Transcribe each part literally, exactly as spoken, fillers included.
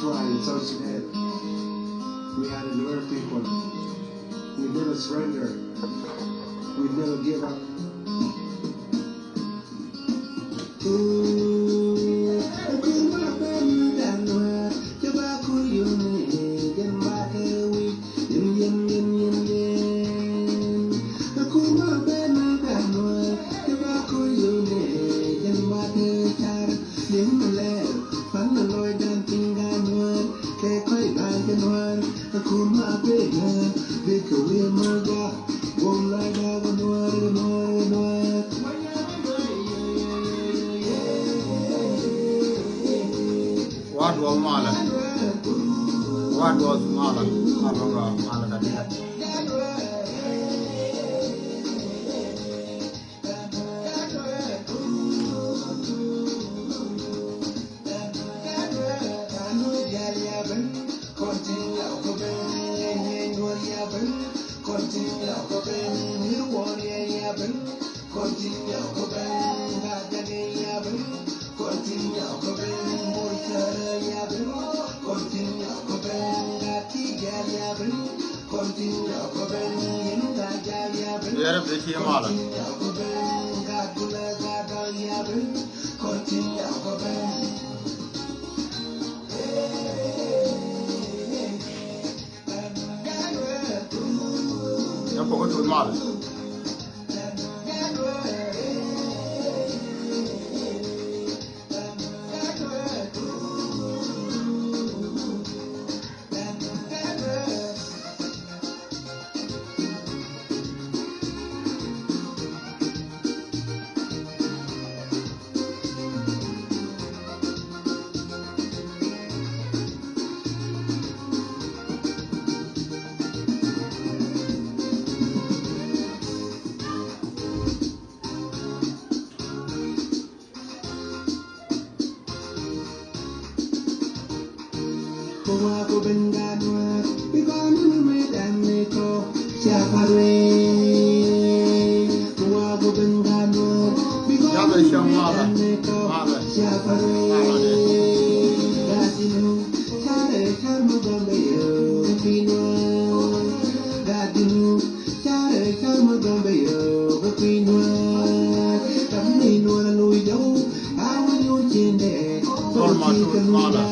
In South Sudan, we are the Nuer people. We never surrender. We never give up. Wa duɔth malä. Wa duɔth malä. Malä, malä, malä. Yɛrɛ bi ti malä. Yɛ pɔkä tut malä. Tol ma tut malä.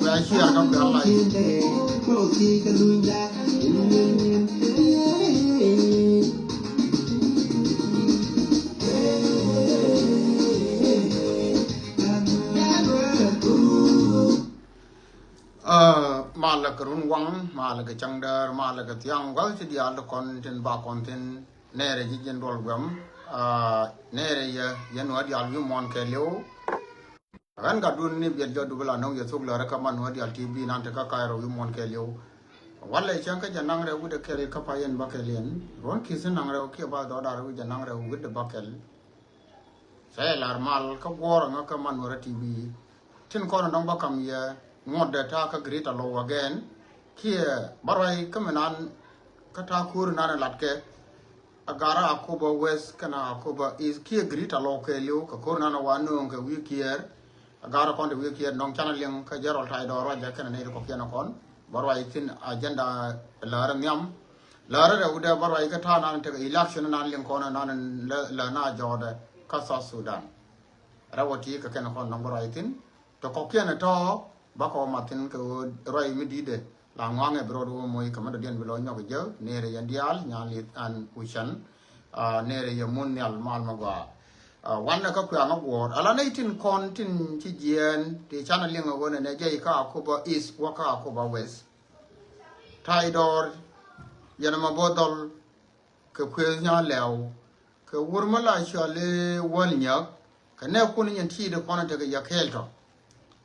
Bɛ a ciɛɛr kä kuɛ live. Aa, malä kɛ run waŋ, malä kɛ cäŋ däär, malä kɛ thiaŋ gua̱th ti diaal ti kɔn tin ba kɔn thin. Nɛɛrɛ ji̱ ji̱n duɔl guɛm. Aa, nɛɛrɛ yɛ, yɛ nuɔ̱ɔ̱r diaal wi̱i̱ muɔ̱ɔ̱n kɛɛliw. Ɣän gatdun ni biɛt jɔt dup la nɔŋ yɛ thuk lärä kä man nuɔ̱ɔ̱r diaal T V nan te kä Cairo wi̱i̱ muɔ̱ɔ̱n kɛɛliw. Walɛ cäŋ kä jɛ naŋ rɛw wi̱cdɛ kɛl kä pay in bäkɛl yɛn. Ruɔ̱n ki̱th ni naŋ rɛw kiɛ ba dhɔɔdan rɛw wi̱cdɛ naŋ rɛw wi̱cdɛ bäkɛl. Cä yɛ lar mal kä guɔ̱ɔ̱r aŋä kä man nuɔ̱ɔ̱r T V. Tin kɔn in dɔ̱ŋ bä kam yɛ ŋuɔ̱tdɛ ta̱a̱ kä Greater Lou again. Kiɛ bä ruac kä mi nan kä ta̱a̱ ko̱ri nan in latkɛ. A gar a Akobo West kɛnɛ Akobo East kiɛ Greater Lou kɛɛliw kɛ ko̱ri nan in wa nööŋ kɛ wi̱i̱ kiɛɛr. A gar a kɔn te wi̱i̱ kiɛɛr nɔŋ canɛ liŋ kä jɛ rɔl ta̱a̱ idɔɔr ruacɛ kɛnɛ nɛy ti kɔkiɛn a kɔn. Bä ruac thi̱n agenda läärä nhiam. Läärä rɛwdɛ bä ruac kä ta̱a̱ nan tekɛ election nan liŋ kɔn nan lä, lä na jɔɔdɛ kä South Sudan. Rɛw a ti kɛ kɛn kɔn nɔŋ bä ruac thi̱n. Tɔ kɔkiɛn tɔ bä kɔ mathin kɛ ɣöö ruac mi di̱i̱dɛ la ŋɔaŋɛ bi rɔɔd wä moc kɛ mɛ dɔ̱diɛn bi lɔ nyɔk jɛ. Nɛɛrɛ yɛn diaal nyan li̱th an wi̱can. Aa, nɛɛrɛ yɛ mun nhial mal ma gɔaa. Aa, wanɛ kä kuɛ aŋä guɔ̱ɔ̱r ala nɛy tin kɔn tin ci jiɛɛn ti canɛ liŋ a ɣöö nɛ nɛ jɛy kä Akobo East wä kä Akobo West. Ta̱a̱ idɔɔr yɛn ɛmɛ bo̱o̱th dhɔl kɛ kuëth nya̱a̱ lɛw kɛ wur mi la cɔal i̱ wäl nyäk kɛ nɛɛkun i̱ nyin ti̱i̱t i̱ kɔn in tekɛ yɛ kɛɛl tɔ.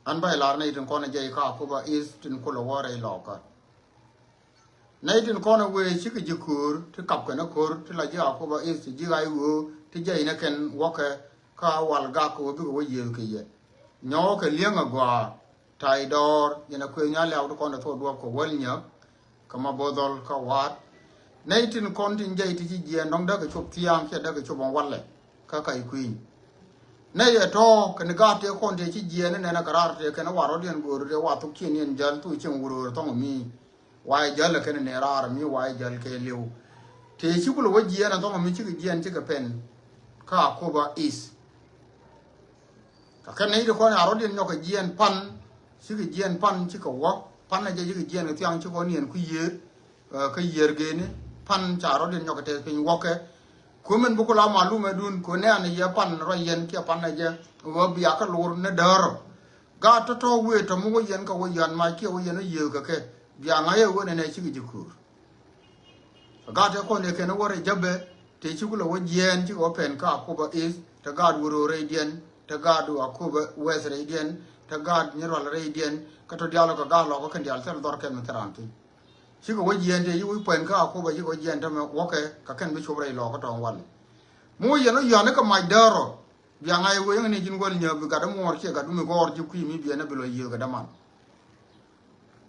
An bä ilar nɛy tin kɔn in jɛy kä Akobo East tin kulɛ wä rɛy lɔɔkä. Nɛy tin kɔn in wëë cikɛ ji̱ köör ti kap kɛn i̱ köör ti la ji̱ Akobo East ti ji̱ ɣa̱c ɣöö ti jɛy ni kɛn wäkɛ kä a wal gak kɛ ɣöö bikɛ wä yiëëth kɛ yɛ. Nyɔɔkɛ li̱eŋ agɔaa. Ta̱a̱ idɔɔr yɛn a kuëth nya̱a̱ lɛw ti kɔn in thok duɔ̱ɔ̱p kɛ wäl nyäk. Kä ma bo̱o̱th dhɔl kä wa̱a̱t. Nɛy tin kɔn tin jɛy ti ci jiɛɛn dɔ̱ŋ däkɛ cop thia̱a̱ŋ kiɛ däkɛ cop ɔŋ walɛ. Kä kac kui̱ny. Nɛ yɛ tɔ̱ kɛn gaat tëë kɔn tëë ci jiɛɛn ni nɛn ɛ kɛ raar tëë kɛn ɛ war rɔ̱diɛn göör tëë wa thok ciëŋ yɛn jäl thu cieŋ wuröör thɔ̱ŋ mi. Wa yɛ jäl ɛ kɛn ɛ nɛ raar mi wa yɛ jäl kɛ li̱w. Tëë ci kulɛ wä jiɛɛn ɛ thɔ̱ŋ mi cikɛ jiɛɛn cikɛ pɛn. Ka Akobo East. Ka kɛn nɛ i̱ ti kɔn a rɔ̱diɛn nyɔk kɛ jiɛɛn pan. Cikɛ jiɛɛn pan cikɛ wä pan ɛ jɛ cikɛ jiɛɛn kɛ thiaŋ ci kɔn yɛn ku yiëë. Kä yiër geni pan ca rɔ̱diɛn nyɔk kɛ tɛth piny wäkɛ. Kuemen bi ku la malumɛ dun ku nɛɛn yɛ pan rɔ yɛn kiɛ pan ɛ jɛ. Ɣöö bia kä lor ni däärɔ. Gaat tɔ̱tɔ̱ wëë tɔ̱ mi wä yɛn kä wä yɔ̱a̱n mac kiɛ wä yɛn wä yiëë kɛ kɛ. Bia ŋa̱c ɛ ɣöö nɛnɛ cikɛ ji̱ kuur. Gaat tɛ kɔn ɛ kɛn wä rɛy jäbɛ. Tëë ci kulɛ wä jiɛɛn cikɛ wä pɛn kä Akobo East, te gaat wä ro̱o̱ rɛydiɛn, te gaat wä Akobo West rɛydiɛn, te gaat nyi rual rɛydiɛn, kä tɔ diaal kɛ gaat lɔkä kɛn diaal thil dhɔr kɛn mi thil raan piny. Cikɛ wä jiɛɛn tëë ci wä pɛn kä Akobo cikɛ wä jiɛɛn tämɛ wäkɛ kɛ kɛn bi cop rɛy lɔkä tɔ̱ɔ̱ŋ walɛ. Mi wä yɛn wä yɔ̱a̱n ni kɛ mac däär rɔ, bia ŋa̱c wee ŋäni ji̱n wäl nyääk bi gat dämuɔɔr ciɛ gat dumi gɔɔr ji̱ kui̱ mi biɛn ɛ bi lɔ yiëë kɛ däman.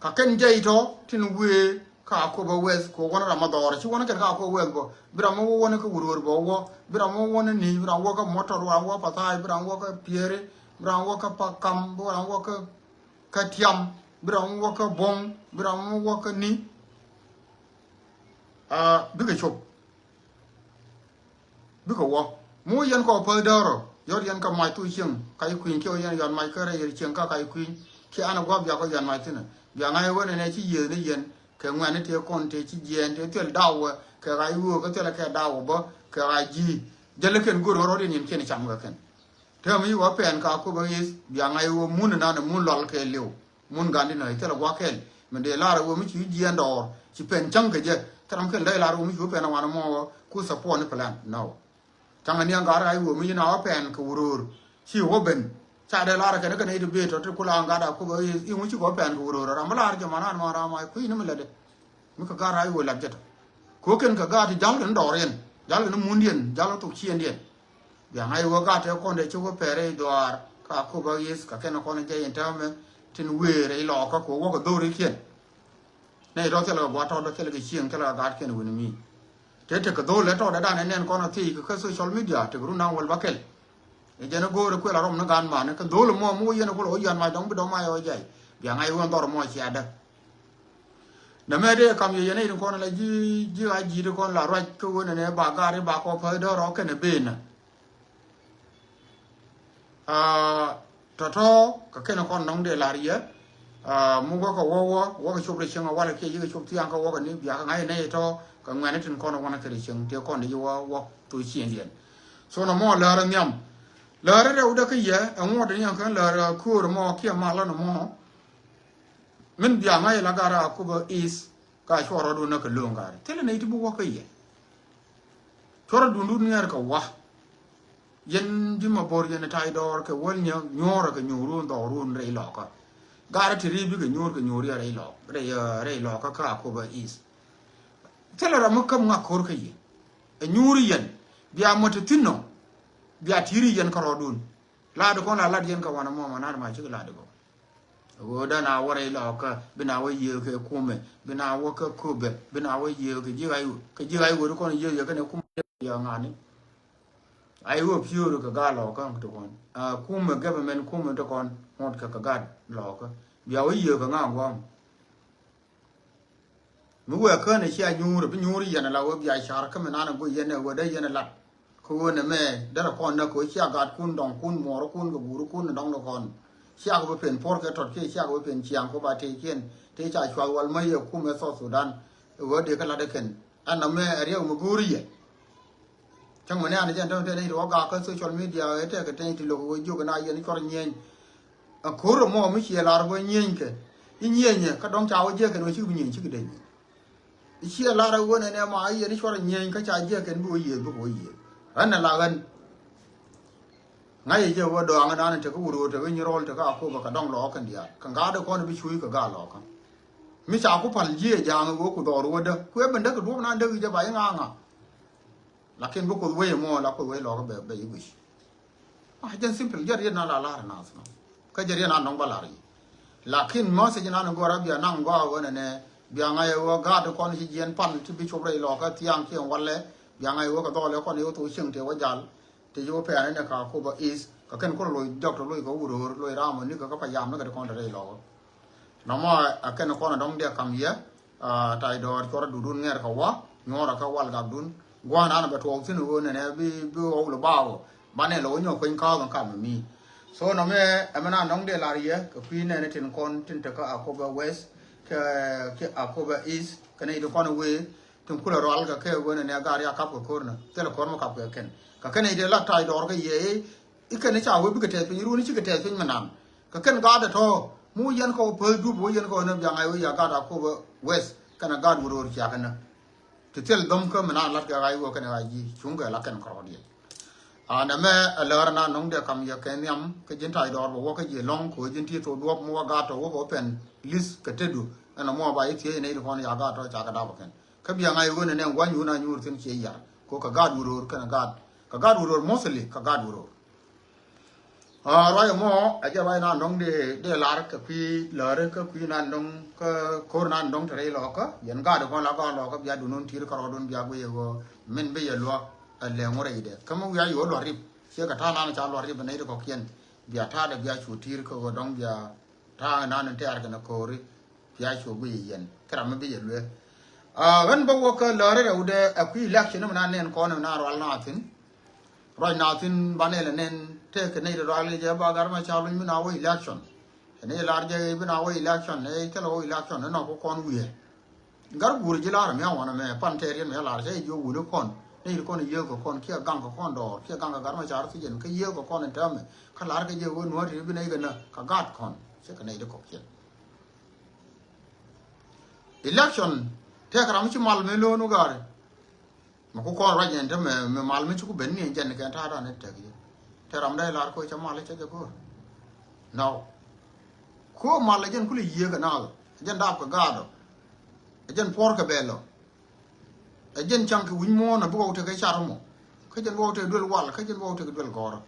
Ka kɛn jɛy tɔ tin wëë ka Akobo West kɛ wä wä ni ram ma dhɔɔr ci wä ni kɛn ka Akobo West bä bi ram wä wä ni kä wurwur bä wä bi ram wä wä ni ni bi ram wä kä mɔtɔr bi ram wä pathai bi ram wä kä pieri bi ram wä kä pakam bi ram wä kä kä tiam bi ram wä kä boŋ bi ram wä kä ni. Bikɛ cop. Bikɛ wä mi wä yɛn kɔ päth däärɔ yɔt yɛn kɛ mac thu cieŋ ka ci kui̱ny kiɛ wä yɛn yɔt mac kä rɛy yɛn cieŋ ka ka ci kui̱ny kiɛ an a gua̱a̱p bia kɔ yɔt mac thi̱n. Bia ŋa̱c wä nɛnɛ ci yiëëth ni yɛn kɛ ŋuɛ̈ni tëë kɔn tëë ci jiɛɛn tëë thil daw wä kɛ ɣac wöö kä thilɛ kɛ daw wä bä kɛ ɣac ji̱. Jälɛ kɛn go̱r ɣä rɔ̱t yɛn yɛn kiɛn cam kɛ kɛn. Täämɛ yi wä pɛn ka Akobo East bia ŋa̱c wä mun nan mun lɔl kɛ liw. Mun gandi nɔ ithilɛ gua̱k kɛl mi dee lar wä mi ci jiɛn dɔɔr ci pɛn cäŋ kɛ jɛ. Thil ram kɛl dee lar wä mi ci wä pɛn awan mɔ wä ku support ni plan no. Caŋ ni aŋ gar ɣa̱c wä mi yin a wä pɛn kɛ wuröör ci wä ben. Ca dee lar kɛn kɛn iti bee tɔ ti kula aŋ gar a kup iŋu ci kɛ wä pɛn kɛ wuröör ram bi lar jɛ man an mɔ ram a kui̱ ni mi lɛ dee. Mi kɛ gaat rac wee lat jɛ tɔ. Kɛ wä kɛn kɛ gaat ti jal kɛn dɔɔriɛn jal kɛn mundiɛn jal kɛ thok ciëndiɛn. Bia ŋa̱c wä gaat tɛ kɔn dee ci wä pɛr rɛy dhuaar ka Akobo East ka kɛn kɔn jɛ in täämɛ tin wëë rɛy lɔɔkä kɛ wä kɛ dho̱rikiɛn. Nɛy tɔ thilɛ kɛ gua̱a̱th tɔ̱ thilɛ kɛ cieŋ thilɛ kɛ gaat kɛn wi̱ni mi. Tëë tekɛ dho̱l ɛ tɔ̱ dee dan ɛ nɛn kɔn a thiec kɛ kä social media tekɛ run naŋ wäl bä kɛl. Ɛ jɛn ɛ go̱o̱r ɛ kuël a rɔm ni gaan mani kɛ dho̱l mɔ mi wä yɛn ɛ kulɛ wä yɔ̱a̱n mac dɔ̱ŋ bi dɔ̱ŋ mac ɛ wä jay. Bia ŋa̱c wä dhɔr mɔ ciaadä. Nɛ mɛ dee kam yɛ yɛn i̱ kɔn la ji̱ ji̱ a ji̱ ti kɔn la ruac kä wen nɛ ba gar i̱ ba kɔ päth dɔ̱r ɔ kɛn ɛ ben. Tɔ̱tɔ̱ kɛ kɛn kɔn nɔŋ dee lar yɛ. Muk wä kɛ wä wä wä kɛ cop rɛ cieŋ a walɛ kiɛ yi kɛ cop thiaŋ kɛ wä kɛ ni bia kɛ ŋa̱c nɛ yɛ tɔ kɛ ŋuɛn i̱ tin kɔn wä nɛ kɛ rɛ cieŋ ti kɔn dee yi wä wä thok ciëŋdiɛn. So nɔ mɔ lär nhiam lär rɛw dee kä yɛ ɛŋuɔt ni yɛn kɛn lär ko̱o̱r mɔ kiɛ malä nɔ mɔ. Min bia ŋa̱c la gar a Akobo East ka cuɔr rɔɔdun nä kɛ lo̱o̱ŋ gar thilɛ nɛy ti bi wä kä yɛ. Cuɔr rɔɔdun dun niɛɛr kɛ wa. Yɛn ji̱ ma bo̱r yɛn ta̱y dɔɔr kɛ wäl nyä nyuɔ̱ɔ̱rä kɛ nyuurun dhɔɔrun rɛy lɔkä. Gar ti ri bikɛ nyuur kɛ nyuur yɛ rɛy lɔk rɛy lɔkä kä Akobo East. Thilɛ ram mi käm ŋak ko̱r kä yɛ. Ɛ nyuuri yɛn bia mɔ ti thi̱n nɔ. Bia ti̱ri yɛn kä rɔɔdun. Laat kɔn la lat yɛn kä wanɛ mɔmɔ nar ma cikɛ laat kɔ. Ɣöö däna wä rɛy lɔkä bi na wä yiëë kɛ kumɛ bi na wä kä köbɛ bi na wä yiëë kɛ ji̱ ɣa̱c kɛ ji̱ ɣa̱c wä ti kɔn yiëë yɛ kɛnɛ kumɛ yɛ ŋa̱ni. Ay wä piöör kɛ gaa lɔkä ti kɔn kumɛ gɛpɛ mɛn kumɛ ti kɔn ŋuɔt kɛ kɛ gaa lɔkä bia wä yiëë kɛ ŋa̱ gua̱a̱m. Mi wëë kään ɛ cia nyuur ɛ bi nyuur yɛn ɛ la wee bia car kä mi nan ɛ go̱ yɛn ɛ wee dee yɛn ɛ lat. Kä ɣöö nɛ mɛ derɛ kɔn nä kɛ ɣöö cia gaatkun dɔŋkun muɔɔrkun kɛ guurikun ni dɔŋdɛ kɔn. Ciakɛ bi pen puɔ̱rkɛ tɔt kiɛ ciakɛ bi pen ciaŋ kɛ ba tëëkiɛn tëë ca cuath wal mä yɛ kumɛ South Sudan. Ɛ ɣöö dee kä lat ɛ kɛn ɛn nɔ mɛ ɛ riɛk mi go̱o̱ri yɛ. Cäŋ mi nɛ̈ɛ̈n jɛn tɔ̱ tɛn i̱ ti wä gak kä social media ɛ tɛkɛ tɛn i̱ ti lo̱k wä jiök na yɛn cuɔr nyieny. Ɛ ko̱r ɛmɔ mi ciɛ lar bä nyieny kɛ i̱ nyieny ɛ kä dɔ̱ŋ ca wä jiɛk kɛn wä cik bi nyieny cik deny. I̱ ciɛ lar ɛ wä nɛn ɛ ma i̱ yɛn i̱ cuɔr nyieny kä ca jiɛk kɛn bi wä yiëth bi kɛ wä yiëth ɣän ɛ la ɣän. Ŋa̱c ɛ jɛ wä dɔaŋ ɛ nan ɛ tekä wur ɣöö tekä nyi rɔl tekä Akobo kɛ dɔ̱ŋ lɔɔkä ndiaal kɛ ŋa̱t ɛ kɔn bi cuuc kɛ gal lɔɔkä. Mi ca ku pal jiɛ ja̱a̱ŋ ɛ wä ku dhɔr wä däk kuɛ ben däk kɛ duɔ̱p nan däk i̱ jɛ ba i̱ ŋa̱a̱ ŋa̱a̱. Lakin bi Kuoth wec ɛmɔ la Kuoth wec lɔkä bɛ bɛ yi guic. Ah, jɛn simple jɛ riet na la lar nath nɔ. Kä jɛ riet na nɔŋ ba lar yi. Lakin message na ni gɔra bia naŋ gɔaa wä nɛ nɛ bia ŋa̱c wä gaat kɔn ci jiɛn pan ti bi cop rɛy lɔkä thiaŋ kiɛn walɛ bia ŋa̱c wä kɛ dhɔlɛ kɔn yɛ wä thok cieŋ tëë wä jal. Tëë ci wä pɛn nɛ ka Akobo East. Kɛ kɛn kulɛ loc jɔk tɔ loc kɛ wuror loc ram ɔ ni kɛ kä pa yam ni kɛ ti kɔn te rɛy lɔk. Nɔmɔ ɛ kɛn kɔn ɛ dɔŋ diɛ kam yɛ. Tay dɔɔr cuɔrɛ dudun ŋɛr kɛ wa nyuɔrɛ kɛ wal gak dun. Gua̱a̱n an bɛ tuɔɔk thin ɣöö nɛnɛ bi bi ɣɔw lɛ baawä banɛ lɛ wä nyɔk kueny ka̱a̱k in kam mi. So nɔmɛ ɛmɛ nan dɔŋ diɛ lar yɛ kɛ kui̱ nɛnɛ tin kɔn tin te kä Akoba West kɛ kɛ Akoba East kɛ nɛy ti kɔn wee. Tin kulɛ rual kɛ kɛ wen ni a gar ya kap kɛ kor ni thilɛ kor mi kap kɛ kɛn kɛ kɛn i̱ dee la tay dɔɔr kɛ yɛ i̱ i̱ kɛn i̱ ca wee bikɛ tɛth piny run i̱ cikɛ tɛth piny mi nan. Kɛ kɛn gaat ɛ tɔ̱ mi wä yɛn kɔ wä päth dup wä yɛn kɔ wä ni biaŋ ay wä ya gaat Akoba West kɛn a gaat wä roor ciak kɛn ni. Ti thil dhɔm kä mi nan lat kɛ ay wä kɛn ay ji̱ cuŋ kɛ la kɛn kɔrɔk diɛ. An ɛmɛ ɛ lär na nɔŋ dee kam yɛ kɛ nhiam kä ji̱n tay dɔɔr bɛ wä kä ji̱ lɔŋ kɛ wä ji̱n ti thok duɔp mi wä gaat tɔ wä kɛ wä pɛn li̱th kɛ tetdu. Ɛn ɛmɔ ba i̱ thiec nɛy ti kɔn ya gaat tɔ ca kɛ dap kɛn. Kä biaŋ a i̱ ɣöö nɛnɛ gua̱ny wun a nyuur thi̱n ciɛ yar ko kɛ gaat wuror kɛn gaat kɛ gaat wuror mostly kɛ gaat wuror. Ruac ɛmɔ ɛ jɛ ruac nan dɔ̱ŋ dee dee lar kɛ kui̱ läri kä kui̱ nan dɔ̱ŋ kä ko̱r nan dɔ̱ŋ te rɛy lɔkä yɛn gaat kɔn la gɔaa lɔkä bia dunun ti̱i̱r kärɔɔdun bia guiy ɛ ɣöö min bi yɛ luak ɛ lɛŋ wä rɛydɛ kä mi wiac yo̱o̱ lua̱r rip ciɛ kɛ ta̱a̱ nan ca lua̱r rip ɛ nɛy ti kɔ̱kiɛn bia ta̱a̱dɛ bia cu ti̱i̱r kä ɣöö dɔ̱ŋ bia Ta̱a̱ŋ nan in tɛ̈r kɛn ko̱ri pia cu guiy yɛn kɛ ram mi bi yɛ lueer. Ɣän bä wä kä läri rɛwdɛ ɛ kui̱ election mi nan nɛn kɔn mi nan rual na thi̱n. Ruac na thi̱n banɛ lɛ nɛn tëëkɛ nɛy rual jɛ ba gar ma ca luny mi na wä election. Ɛ nɛy lar jɛ bi na wä election ɛ thilɛ wä election ɛ nɔk kɔn wiee. Gar guur ji̱ lar mi a wanɛ mɛ pan tɛɛr yɛn mɛ lar cɛ ji̱ wuni kɔn ni yir kɔn yiëë kɛ kɔn kiɛ gaŋ kɛ kɔn dɔɔr kiɛ gaŋ kɛ gar mɛ car thi̱c yɛn kä yiëë kɛ kɔn in täämɛ kä lar kɛ ji̱ wä nuɔ̱ɔ̱r ti bi nɛy kɛ nä kɛ gaat kɔn cɛ kɛ nɛy di kɔk cɛn. Election tɛk ram ci mal mi lo̱o̱n wä gaari. Mɛ ku kɔn ruac yɛn te mɛ mal mi ci ku ben ni jɛn kɛn ta̱a̱ dan ni tɛk yɛ te ram dee lar ko cɛ mal cɛ jɛ go̱o̱r. Nɔ ko mal jɛn kuli yiëë kɛ naath jɛn dap kɛ gaat ɔ. Jɛn puɔr kɛ bɛl ɔ. Ɛ jɛn caŋ kɛ wi̱c muɔ̱ɔ̱n a bi wä wä tekɛ car mɔ kä jɛn wä wä tekɛ duel wal kä jɛn wä wä tekɛ duel gɔ̱rä.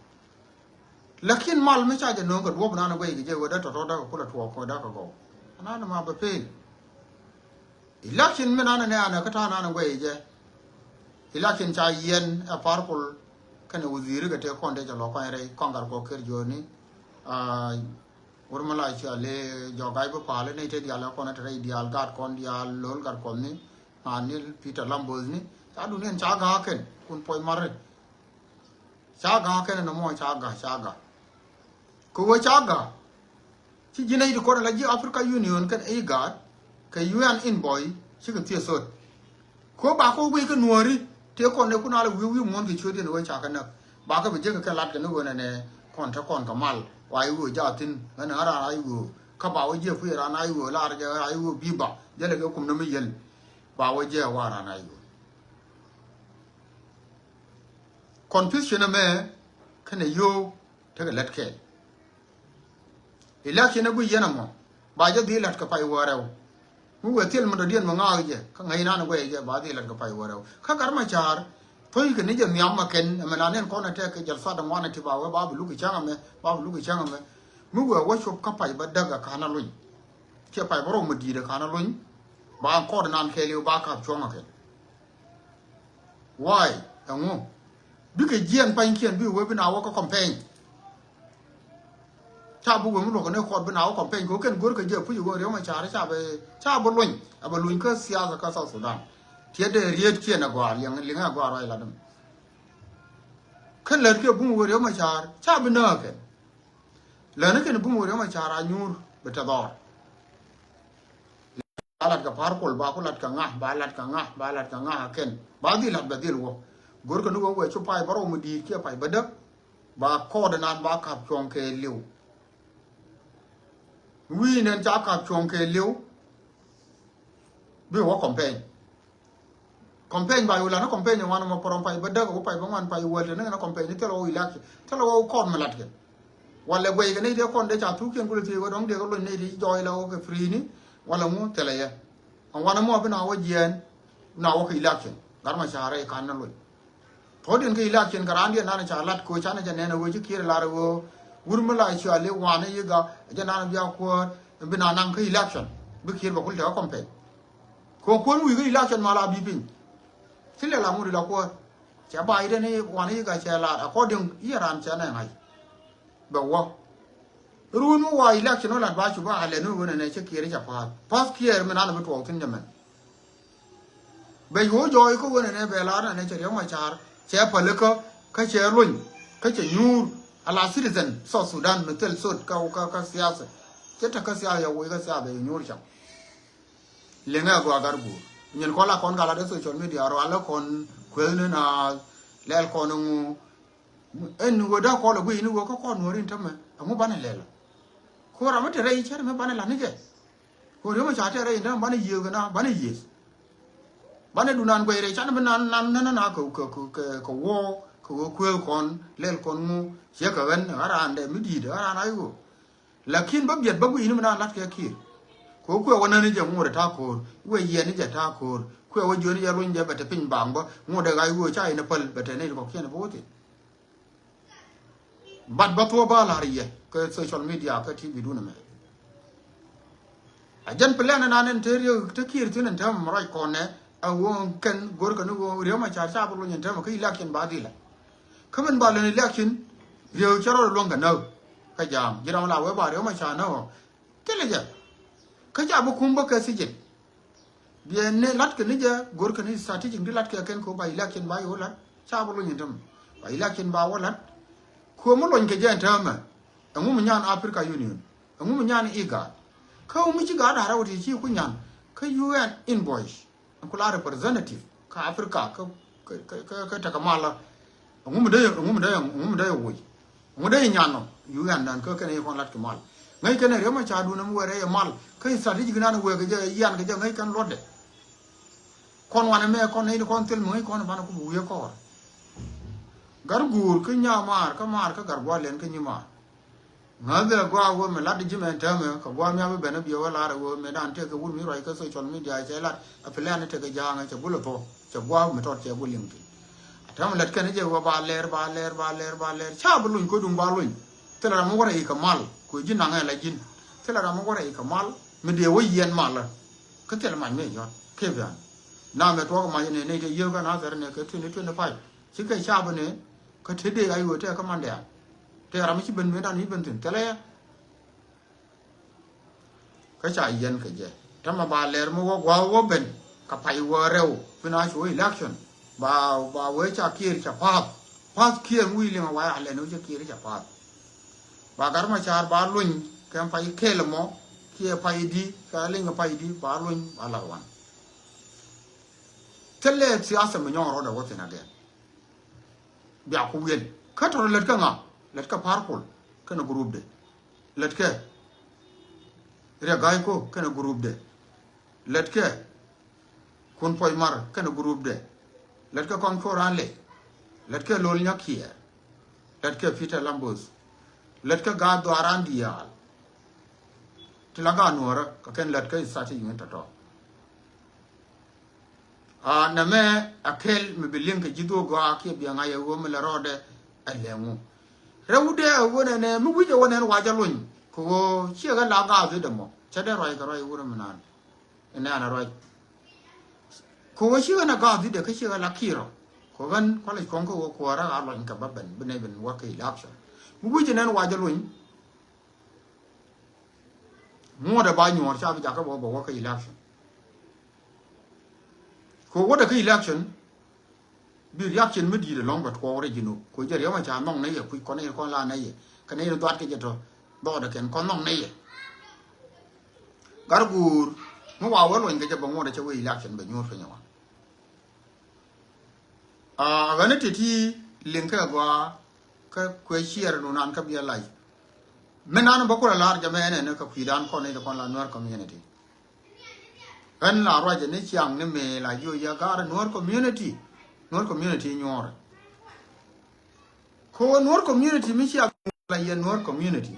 Lakin mal mi ca jɛ nööŋ kɛ duɔ̱p nan guɛy kɛ jɛ wä dee tɔ̱tɔ̱ dee kɛ kulɛ tuɔɔk kɛ dee kɛ gɔw. Anan ma bɛ peel. Election mi nan nɛ anɛ kä ta̱a̱ nan guɛy jɛ. Election ca yiɛn ɛ par kul kɛnɛ wudhi̱i̱ri kɛ tëë kɔn dee jɛ lɔ kɔny rɛy kɔn gat kɔ ker jiɔni. Wur mi la cia le jɔk gac bi pa̱a̱l ni te diaal ɛ kɔn te rɛy diaal gat kɔn diaal lo̱l gat kɔn ni. Ŋa nil Peter Lambos ni ca duniɛn ca ga̱a̱ kɛn kun puɔc mari. Ca ga̱a̱ kɛn ni mɔ ca ga̱a̱ ca ga̱a̱. Kɛ wee ca ga̱a̱ ci ji̱ nɛy ti kɔn la ji̱ Africa Union kɛn IGAD kɛ U N envoy cikɛ thieth thot. Ko ba ko wee kä nuɔ̱ɔ̱ri tëë kɔn ni kun a la wi̱i̱ wi̱i̱ muɔ̱ɔ̱n kɛ ciöt yɛn wee ca kɛ näk ba kɛ bi jek kɛ kɛ lat kɛ ni wen ɛnɛ kɔn te kɔn kɛ mal wa i̱ wee jathin ɣän ɣän ran a i̱ wee kä ba wee jiɛ kui̱ ran a i̱ wee lar jɛ ran a i̱ wee bi̱i̱ ba jɛ lɛ kɛ kum ni mi yɛl. Ba wä jɛ wa ran a i̱ wä. Confusion ɛmɛ kɛnɛ yio̱w tekɛ lät kɛɛl. Election ɛ guiy yɛn ɛmɔ ba jɛ dhil la̱t kɛ pay wä rɛw. Mi wëë thil mi dɔ̱diɛn mi ŋaak jɛ kä ŋäc nan ɛ guɛy jɛ ba dhil la̱t kɛ pay wä rɛw kä gat ma ca̱a̱r. Tho̱ckɛ ni jɛ nhiam ma kɛn ɛmɛ la nɛn kɔn ɛ tɛk kɛ jɛl that ɛŋuan ɛ ti ba wee ba bi luk ɛ cäŋ ɛmɛ ba bi luk ɛ cäŋ ɛmɛ. Mi wëë wä cop kä pay bä däk ɛ ka̱n ɛ luny. Ciɛ pay bä rɔw mi di̱i̱t ɛ ka̱n ɛ luny. Ba kɔɔt nan kɛɛliw ba ka̱p cuɔ̱ŋ ɛ kɛn. Why? Ɛŋu bikɛ jiɛn panykiɛn bi wee bi na wä kä campaign. Ca bi wee mi luɔk ni kɔt bi na wä campaign kɛ wä kɛn go̱r kɛ jɛ puc wee Riek Machar ca bi ca bi luny a bi luny kä siasa kä South Sudan. Tiɛt dee riet kiɛn a gɔaa liɛŋ liŋ a gɔaa ruac lat däm. Kɛn lät kiɛ bum wee Riek Machar ca bi nääk kɛn. Läni kɛn bum wee Riek Machar a nyuur bi te dhɔr. Ba lat kɛ par kol ba ku lat kɛ ŋa ba lat kɛ ŋa ba lat kɛ ŋa kɛn ba dhil lat bɛ dhil wä. Go̱r kɛ ni wä wɛ cu pay bä rɔw mi di̱i̱t kiɛ pay bä däk ba kɔɔdɛ nan ba kap cuɔ̱ŋ kɛ liw. Wi̱i̱ nɛn ca kap cuɔ̱ŋ kɛ liw. Bi wä campaign. Campaign ba yula ni campaign ŋuan mɔ pɔrɔm pay bä däk wä pay bä ŋuan pay wäl te ni kɛn campaign ni thil wä election thil wä kɔɔt mi lat kɛn. Walɛ guɛy kɛ nɛy tëë kɔn dee ca thuk kiɛn kulɛ thiec wä dɔ̱ŋ dee kɛ lony nɛy tëë jɔɔc la wä kɛ free ni walɛ ŋu thilɛ yɛ. Ɛn wanɛ mɔ bi na wä jiɛɛn na wä kɛ election gat ma ca rɛy kan ni lony. Thuɔ̱ɔ̱diɛn kɛ election kɛ raandiɛn nanɛ ca lat koc canɛ jɛ nɛn ɛ wee ci Kiir lar ɛ wee wur mi la cuali wanɛ yi ga jɛ nanɛ bia kuäär bi na naŋ kä election bi Kiir bɛ kul tɛ kä campaign. Kɛ kuäär mi wi̱i̱ kä election ma la bi piny. Ci lɛ la ŋut ila kuäär cɛ ba yi dɛn wanɛ yi ga cɛ lar according yi ran cɛ nɛ ŋa̱c. bɛ wä. Run mi wa election wä lat ba cu ba alɛ ni wen ɛnɛ cɛ Kiir cɛ pa̱a̱th. Pa̱a̱th Kiir mi nan bi tuɔɔk thin jɛ mɛn. Bɛ yo̱o̱ jɔɔy kä wen ɛnɛ bɛ lar ɛnɛ cɛ Riek Machar cɛ pälikä kä cɛ luny kä cɛ nyuur ala citizen South Sudan mi thil sot kä, kä, kä siasa. Cɛ tä kä siasa yɛ woc kä siasa bɛ nyuur cam. Liŋɛ gɔaa Gatguur. Nyin kɔn la kɔn gal a de social media rɔ alɛ kɔn kueth ni na lɛl kɔn ŋu. Ɛn ni wee da kɔn la guiy ni wee kä kɔn nuɔri ni tämɛ. Ɛŋu banɛ lɛl. Ko ram mi te rɛy cɛr mi banɛ la ni jɛ. Ko Riek Machar te rɛy ni tämɛ banɛ yiëë kɛ na banɛ yiëë. Banɛ dunan guɛy rɛy can bi nan nan nan na kɛ kɛ kɛ kɛ woo kɛ wee kueth kɔn lɛl kɔn ŋu. Ciɛ kɛ ɣän ɣän raan dɛ mi di̱i̱t ɣän raan a i̱ wee. Lakin bä biɛt bä gui̱i̱ni mi na la̱t kɛ Kiir. Kɛ kuɛ wä näni jɛ ŋuɔ̱t ɛ ta̱a̱ ko̱o̱r, kuɛ yiɛni jɛ ta̱a̱ ko̱o̱r, kuɛ wä jiöni jɛ luny jɛ bɛ te piny baŋ bä, ŋuɔ̱t ɛ ɣa̱c wee ca in ɛ päl bɛ te nɛy ti kɔ̱kiɛn ɛ bä wä thi̱n. Bat bä thuɔ̱ɔ̱p bä la̱r yɛ kɛ social media kɛ T V dun ɛmɛ. A jɛn plan ɛnan ɛn te Riek te Kiir thi̱n ɛn te mɛ ruac kɔn nɛ a ɣöö kɛn go̱rkɛ ni ɣöö Riek Machar ca bi luny ɛn te mɛ kä election ba dhilɛ. Kä min ba lön election Riek cɛ rɔɔd luäŋ kɛ näk. Kä ja̱a̱m ji̱ ram la wee ba Riek Machar näk ɔ thilɛ jɛ. Kä ca bi kum bä kɛ thi̱ji̱n. Biɛ ni la̱t kɛ ni jɛ go̱rkɛ ni strategic di la̱t kɛ kɛn kɛ wä ba election ba yɛ wä la̱t ca bi luny ɛn te mɛ. Ba election ba wä la̱t. Kuɛ mi luny kɛ jɛ ɛn te mɛ. Ɛŋu mi nyan Africa Union. Ɛŋu mi nyan IGAD. Kä ŋu mi ci gaat da̱rä wä ti ci ku nyan kä U N envoy. Ɛn ku la representative kä Africa kä kä kä kä tekɛ mal. Ɛŋu mi dee ɛŋu mi dee ɛŋu mi dee woc. Ɛŋu dee nyan nɔ U N dan kä kɛn yɛ kɔn lat kɛ mal. Ŋäc kɛn ɛ Riek Machar dun ɛm wɛrɛ yɛ mal kä strategic nan wɛɛk kɛ jɛ yian kɛ jɛ ŋäc kɛn luɔtdɛ. Kɔn wanɛ mɛ kɔn nɛy ni kɔn thil mi ŋäc kɔn banɛ ku bi wiee kɔɔr. Gatguur kä nyaa maar kä maar kä gat gua̱a̱r lɛn kä nyi maar. Ŋäth bɛ gua̱a̱ wee mɛ lat ji̱ mɛ täämɛ kɛ gua̱a̱ mi a bi ben a biɛ wee lar a wee mɛ dan tëëk kɛ wut mi ruac kä social media cɛ lat a plan tëëk kɛ ja̱a̱ŋ cɛ gul a thok cɛ gua̱a̱ mi tɔt cɛ gul liŋ thi̱n. A täämɛ lät kɛn jɛ wee ba lɛr ba lɛr ba lɛr ba lɛr ca bi luny ko̱duŋ ba luny. Thilɛ ram mi wä rɛy kɛ mal kuɛ ji̱ naŋɛ la ji̱n. Thilɛ ram mi wä rɛy kɛ mal mi dee wä yiɛn malä. Kä thilɛ mac mi yɔ̱t kɛ bian. Na mɛ tuɔk mac ni nɛy tɛ yiëë kä na thɛr ni kɛ twenty twenty five. Cikɛ cap ni kä te dee a yo̱o̱ tɛ kä mandɛ a tɛ ram mi ci ben mi dan mi ben thi̱n thilɛ yɛ. Kä ca yɛn kɛ jɛ tämɛ ba lɛr mi wä gua̱a̱ wä ben kɛ pay wä rɛw. Bi na cu election ba ba wee ca Kiir ca pa̱a̱th. Pa̱a̱th Kiir mi wi̱i̱ liŋ a wayɛ a lɛn wee ca Kiir ca pa̱a̱th. Ba Gat Macar ba luny kɛ pay kel mɔ kiɛ pay di kɛ liŋ kɛ pay di ba luny ba lath wan. Thilɛ siasa mi nyɔŋ rɔɔdɛ wä thi̱n agɛn. Bia ku wi̱el kä tɔrɔ lät kä ŋa lät kä Parkul kɛnɛ group de. Lät kɛ Riek Gai Kok kɛnɛ group de. Lät kɛ Kun Puɔy Mar kɛnɛ group de. Lät kɛ Kɔŋ Koran Lec. Lät kɛ Lol Nyakiɛɛr. Lät kɛ Peter Lambos. Lät kɛ Gaa Dhuaran Diaal. Ti la gaa nuɔrä kɛ kɛn lät kɛ strategy ŋin tɔ̱tɔ̱. A nɛmɛ a kɛl mi bi liŋ kɛ ji̱ dhuɔ̱k gɔaa kiɛ biɛ ŋa̱c ɛ ɣöö mi lɛ rɔɔdɛ ɛ lɛŋu. Rɛwdɛ ɛ ɣöö nɛnɛ mi wi̱c ɛ ɣöö nɛn wac ɛ lony kɛ ɣöö ciɛ ɣä la gaathdɛ mɔ cɛ dee ruac kɛ ruac ɛ wurɛ mi naan. Ɛnɛ an a ruac kɛ ɣöö ciɛ ɣä nɛ gaathdɛ kä ciɛ ɣä la ki̱i̱rɔ. Kɛ ɣän kualɛ cuɔ̱ŋ kä ɣöö kuäärä a lony kɛ bä ben bi nɛy ben wä kɛ election. Mi wi̱c ɛ nɛn wac ɛ lony. Ŋuɔ̱t ɛ ba nyuɔ̱ɔ̱r ca bi jakä bä bä wä kä election. Kɛ wä dɛ kä election bi reaction mi di̱i̱t ɛlɔ̱ŋ bɛ tuɔɔk rɛy Jinub kɛ jɛ riɛm a ca nhɔŋ nɛy yɛ kui̱ kɔn nɛy kɔn la nɛy yɛ kɛ nɛy ni dhuat kɛ jɛ tɔ dhɔɔdɛ kɛn kɔn nhɔŋ nɛy yɛ. Gat guur mi wa wä luɔny kɛ jɛ bɛ ŋuɔ̱t ɛ cɛ wee election bɛ nyuɔ̱ɔ̱r piny ɛ wan. A ɣän i̱ ti̱ti̱ liŋ kɛ gɔaa kä kuɛ ciɛɛr nu nan kä biɛ lac. Mi nan bä kulɛ lar jɛ mɛ ɛnɛn kä kui̱dan kɔn i̱ kɔn la Nuer community. Ɣän la ruacɛ ni ciaŋ ni mëë la jiɔ yɛ gar Nuer community. Nuer community nyuɔɔrɛ. Ko Nuer community mi cia la yɛ Nuer community.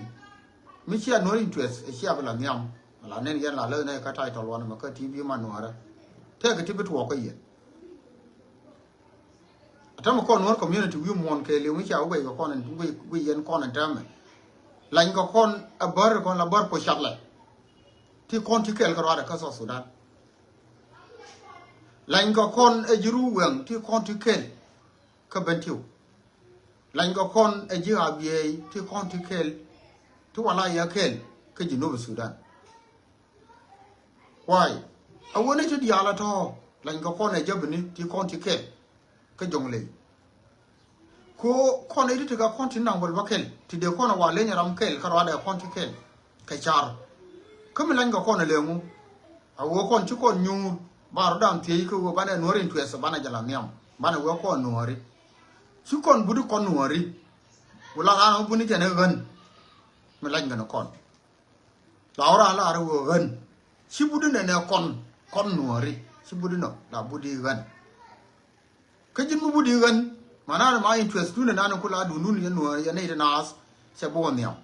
Mi cia Nuer interest ɛ cia bi la nhiam. La nen yɛn la lɛ nɛ kä title wan mɛ kä T V ma Nuerɛ. Tɛk ti bi tuɔɔk kä yɛn. Atämɛ kɔn Nuer community wi̱i̱ muɔ̱ɔ̱n kɛɛliw mi cia wä guɛc kɛ kɔn wi̱i̱ yɛn kɔn ɛn täämɛ. Lany kɛ kɔn ɛ bär kɔn la bär puɔ̱c caklɛ. Ti kɔn ti kɛɛl kɛ ruaadɛ kä South Sudan. Lany kɛ kɔn ɛ ji̱ Ruwɛŋ ti kɔn ti kɛɛl kä Bentiu. Lany kɛ kɔn ɛ ji̱ Abiɛy ti kɔn ti kɛl, ti wala yɛ kɛl kä Jinub Sudan. Why? A wä ni ti diaal a tɔ̱ lany kɛ kɔn ɛ jäbini ti kɔn ti kɛl kä Jɔŋley. Ko kɔn ɛ ti ti kɛ kɔn ti naŋ bäl bä kɛl ti dee kɔn ɛ wa leny ram kɛl kä ruadɛ kɔn ti kɛl kɛ car. Kä mi lany kɛ kɔn ɛ lɛŋu a wä kɔn ci kɔn nyuur ba rɔ dam thiec kä wä banɛ nuɔri in tuɛth banɛ jɛ la nhiam banɛ wä kɔn nuɔri. Ci kɔn budi kɔn nuɔri. Wä la ran wä buni jɛn ɛ ɣän mi lany kɛ ni kɔn. La wä ran la rɛ wä ɣän ci budi nɛ nɛ kɔn kɔn nuɔri ci budi nɔ la budi ɣän. Kä ji̱n mi budi ɣän ma nan ma interest dun nan ku la dun dun yɛ nuɔri yɛ nɛy ti naath cɛ bi wä nhiam.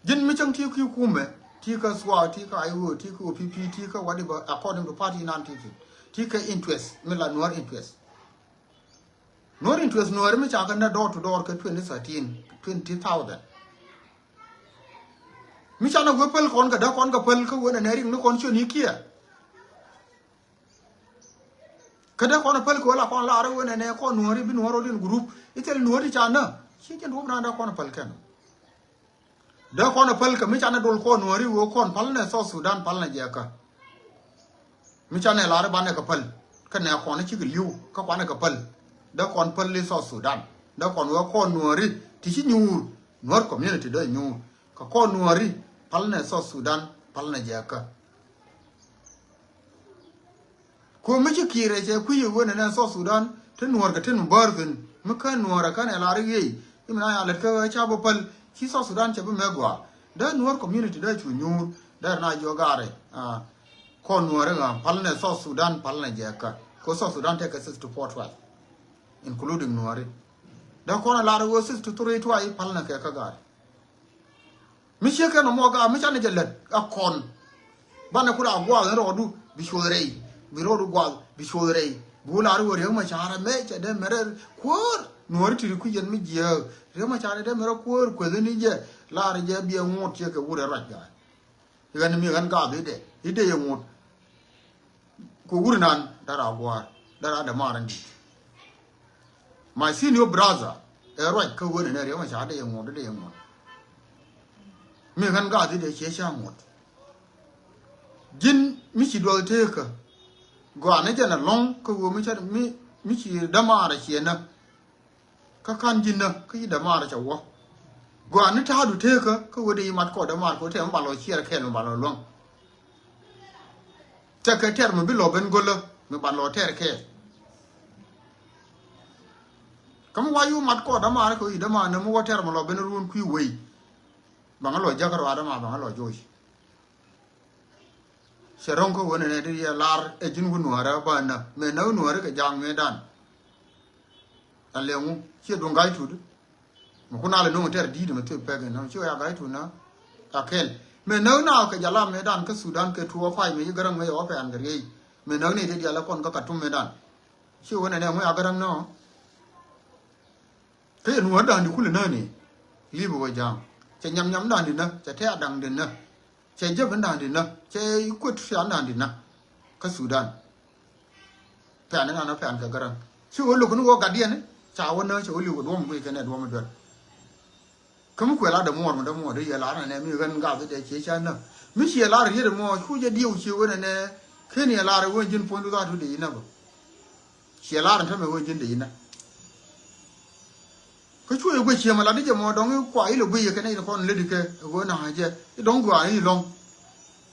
Ji̱n mi cäŋ ti ki kumɛ ti kä sua ti kä I O ti kä O P P ti kä whatever according to party nan ti ti ti kä interest mi la nuɔr interest. Nuɔr interest nuɔri mi ca kɛ nɛ door to door kɛ twenty thirteen, twenty thousand. Mi ca nɛ wee päl kɔn kɛ dee kɔn kɛ päl kä wen ɛnɛ rik ni kɔn ciö ni kiɛ. Kä dee kɔn päl kɛ wee la kɔn laar wen ɛnɛ kɔn nuɔri bi nuɔr rɔ din group. Ithil nuɔri ca nä ci jɛn duɔp na dee kɔn päl kɛn. Dee kɔn ɛ päl kɛ mi canɛ dol kɔn nuɔri wee kɔn pal nɛ South Sudan pal nɛ jɛ kä. Mi canɛ lar banɛ kɛ päl kɛ nɛ kɔn cikɛ liw kä kuanɛ kɛ päl. Dee kɔn päl i̱ South Sudan dee kɔn wee kɔn nuɔri ti ci nyuur nuɔr community dee nyuur kɛ kɔn nuɔri pal nɛ South Sudan pal nɛ jɛ kä. Ku mi ci kiirɛ cɛ kui̱ wen ɛnɛ South Sudan ti nuɔr kɛ tin mi bäär thin mi kä nuɔr ɛ kän ɛ lar i̱ ɣiey. I̱ mi na ya lät kä ca bä päl ci South Sudan cɛ bi mɛ gɔaa. Dee nuɔr community dee cu nyuur dee na jiɔ gaarɛ. Kɔn nuɔr iŋa pal nɛ South Sudan pal nɛ jɛ kä. Ku South Sudan tekɛ sixty four tribe including nuɔri. Dee kɔn ɛ lar i̱ wee sixty three tribe pal nɛ kɛ kä gaarɛ. Mi ciek kɛn ɔmɔ ka mi canɛ jɛ lät a kɔn. Banɛ ku la guath ni rɔɔdu bi cuoth rɛy bi rɔɔdu guath bi cuoth rɛy. Bi wä la ri wä riek ma carɛ mɛ cɛ dee mɛrɛ kuäär nuɔri ti ri kui̱ yɛn mi jiääk riek ma carɛ dee mɛrɛ kuäär kueth ni jɛ. La ri jɛ biɛ ŋuɔt ciek kɛ wurɛ ruac ga̱a̱. Ɣän mi ɣän gath i̱ dee i̱ dee yɛ ŋuɔt. Ku wur nan dara guar dara damaran dit. My senior brother ɛ ruac kä wen ɛnɛ riɛk ma ca dee yɛ ŋuɔt dee yɛ ŋuɔt. Mi ɣän gath i̱ dee ciɛ ca ŋuɔt. Ji̱n mi ci duɔth teekä gɔaa ni jɛn alɔŋ kä wen mi ca mi mi ci damaran ciɛ nä. Kä ka̱n ji̱n nä kä yi dämaar cɛ wä. Gɔaa ni ta̱a̱du teekä kä wä dee yi mat kɔ dämaar kɛ wä tɛm mi ba lɔ ciɛɛr kɛɛl mi ba lɔ luäŋ. Cɛ kɛ tɛr mi bi lɔ ben go̱lä mi ba lɔ tɛr kɛɛl. Kä mi wa yu mat kɔ dämaar kɛ wä yi dämaar nä mi wä tɛr mi lɔ ben ruun kui̱ wei. Baŋä lɔ jäk ruaadä ma baŋä lɔ joc. Cɛ ro̱ŋ kä wen ɛnɛ ti yɛ lar ɛ ji̱n wä nuäärä bä nä mɛ nä wä nuäärä kɛ ja̱a̱ŋ mëëdan. A lɛŋu ciɛ duŋ ga̱y tut. Mɛ kun alɛ no̱ŋ tɛr di̱i̱t mɛ thil pɛk ɛn nä ciɛ wä ya ga̱y tut nä. A kɛl mɛ nä wä na kɛ jala mëëdan kä Sudan kɛ tuɔ pay mɛ ci gäräŋ mɛ yɛ wä pɛn kɛ riey. Mɛ nä wä ni ti dial ɛ kɔn kä Katum mëëdan. Ciɛ wen ɛnɛ ŋuɛ a gäräŋ nä. Kä yɛ nuɔ̱ɔ̱r da̱a̱n di kulɛ näni. Li̱i̱bä wä ja̱a̱ŋ cɛ nyam nyam da̱a̱n di nä cɛ tɛ̈t da̱a̱n di nä. Cɛ jep in da̱a̱n di nä cɛ kuet fian da̱a̱n di nä. Kä Sudan. Pɛn in an pɛn kɛ gäräŋ ci wä luk ni wä gat diɛn ca wä nä cɛ wä li̱w kɛ duɔ̱m guic kɛnɛ duɔ̱m duel. Kä mi kuɛ lar dämuɔɔr mi dämuɔɔr dee yɛ lar nɛ mi ɣän gath dee ciɛ ca nä mi ciɛ lar riet mɔ cu jɛ diɛw ci wä nɛ nɛ. Ken yɛ lar wä ji̱n puɔ̱ny du dhat wä dee inä bä. Ciɛ lar in tämɛ wee ji̱n dee inä. Kä cuɛ guic ciɛ mɛ lat di jɛ mɔ dɔŋ i̱ kua ilɛ guic yɛ kɛn in kɔn lät ikɛ ɛ wee na̱a̱ jɛ i̱ dɔŋ gɔaa i̱ lɔŋ.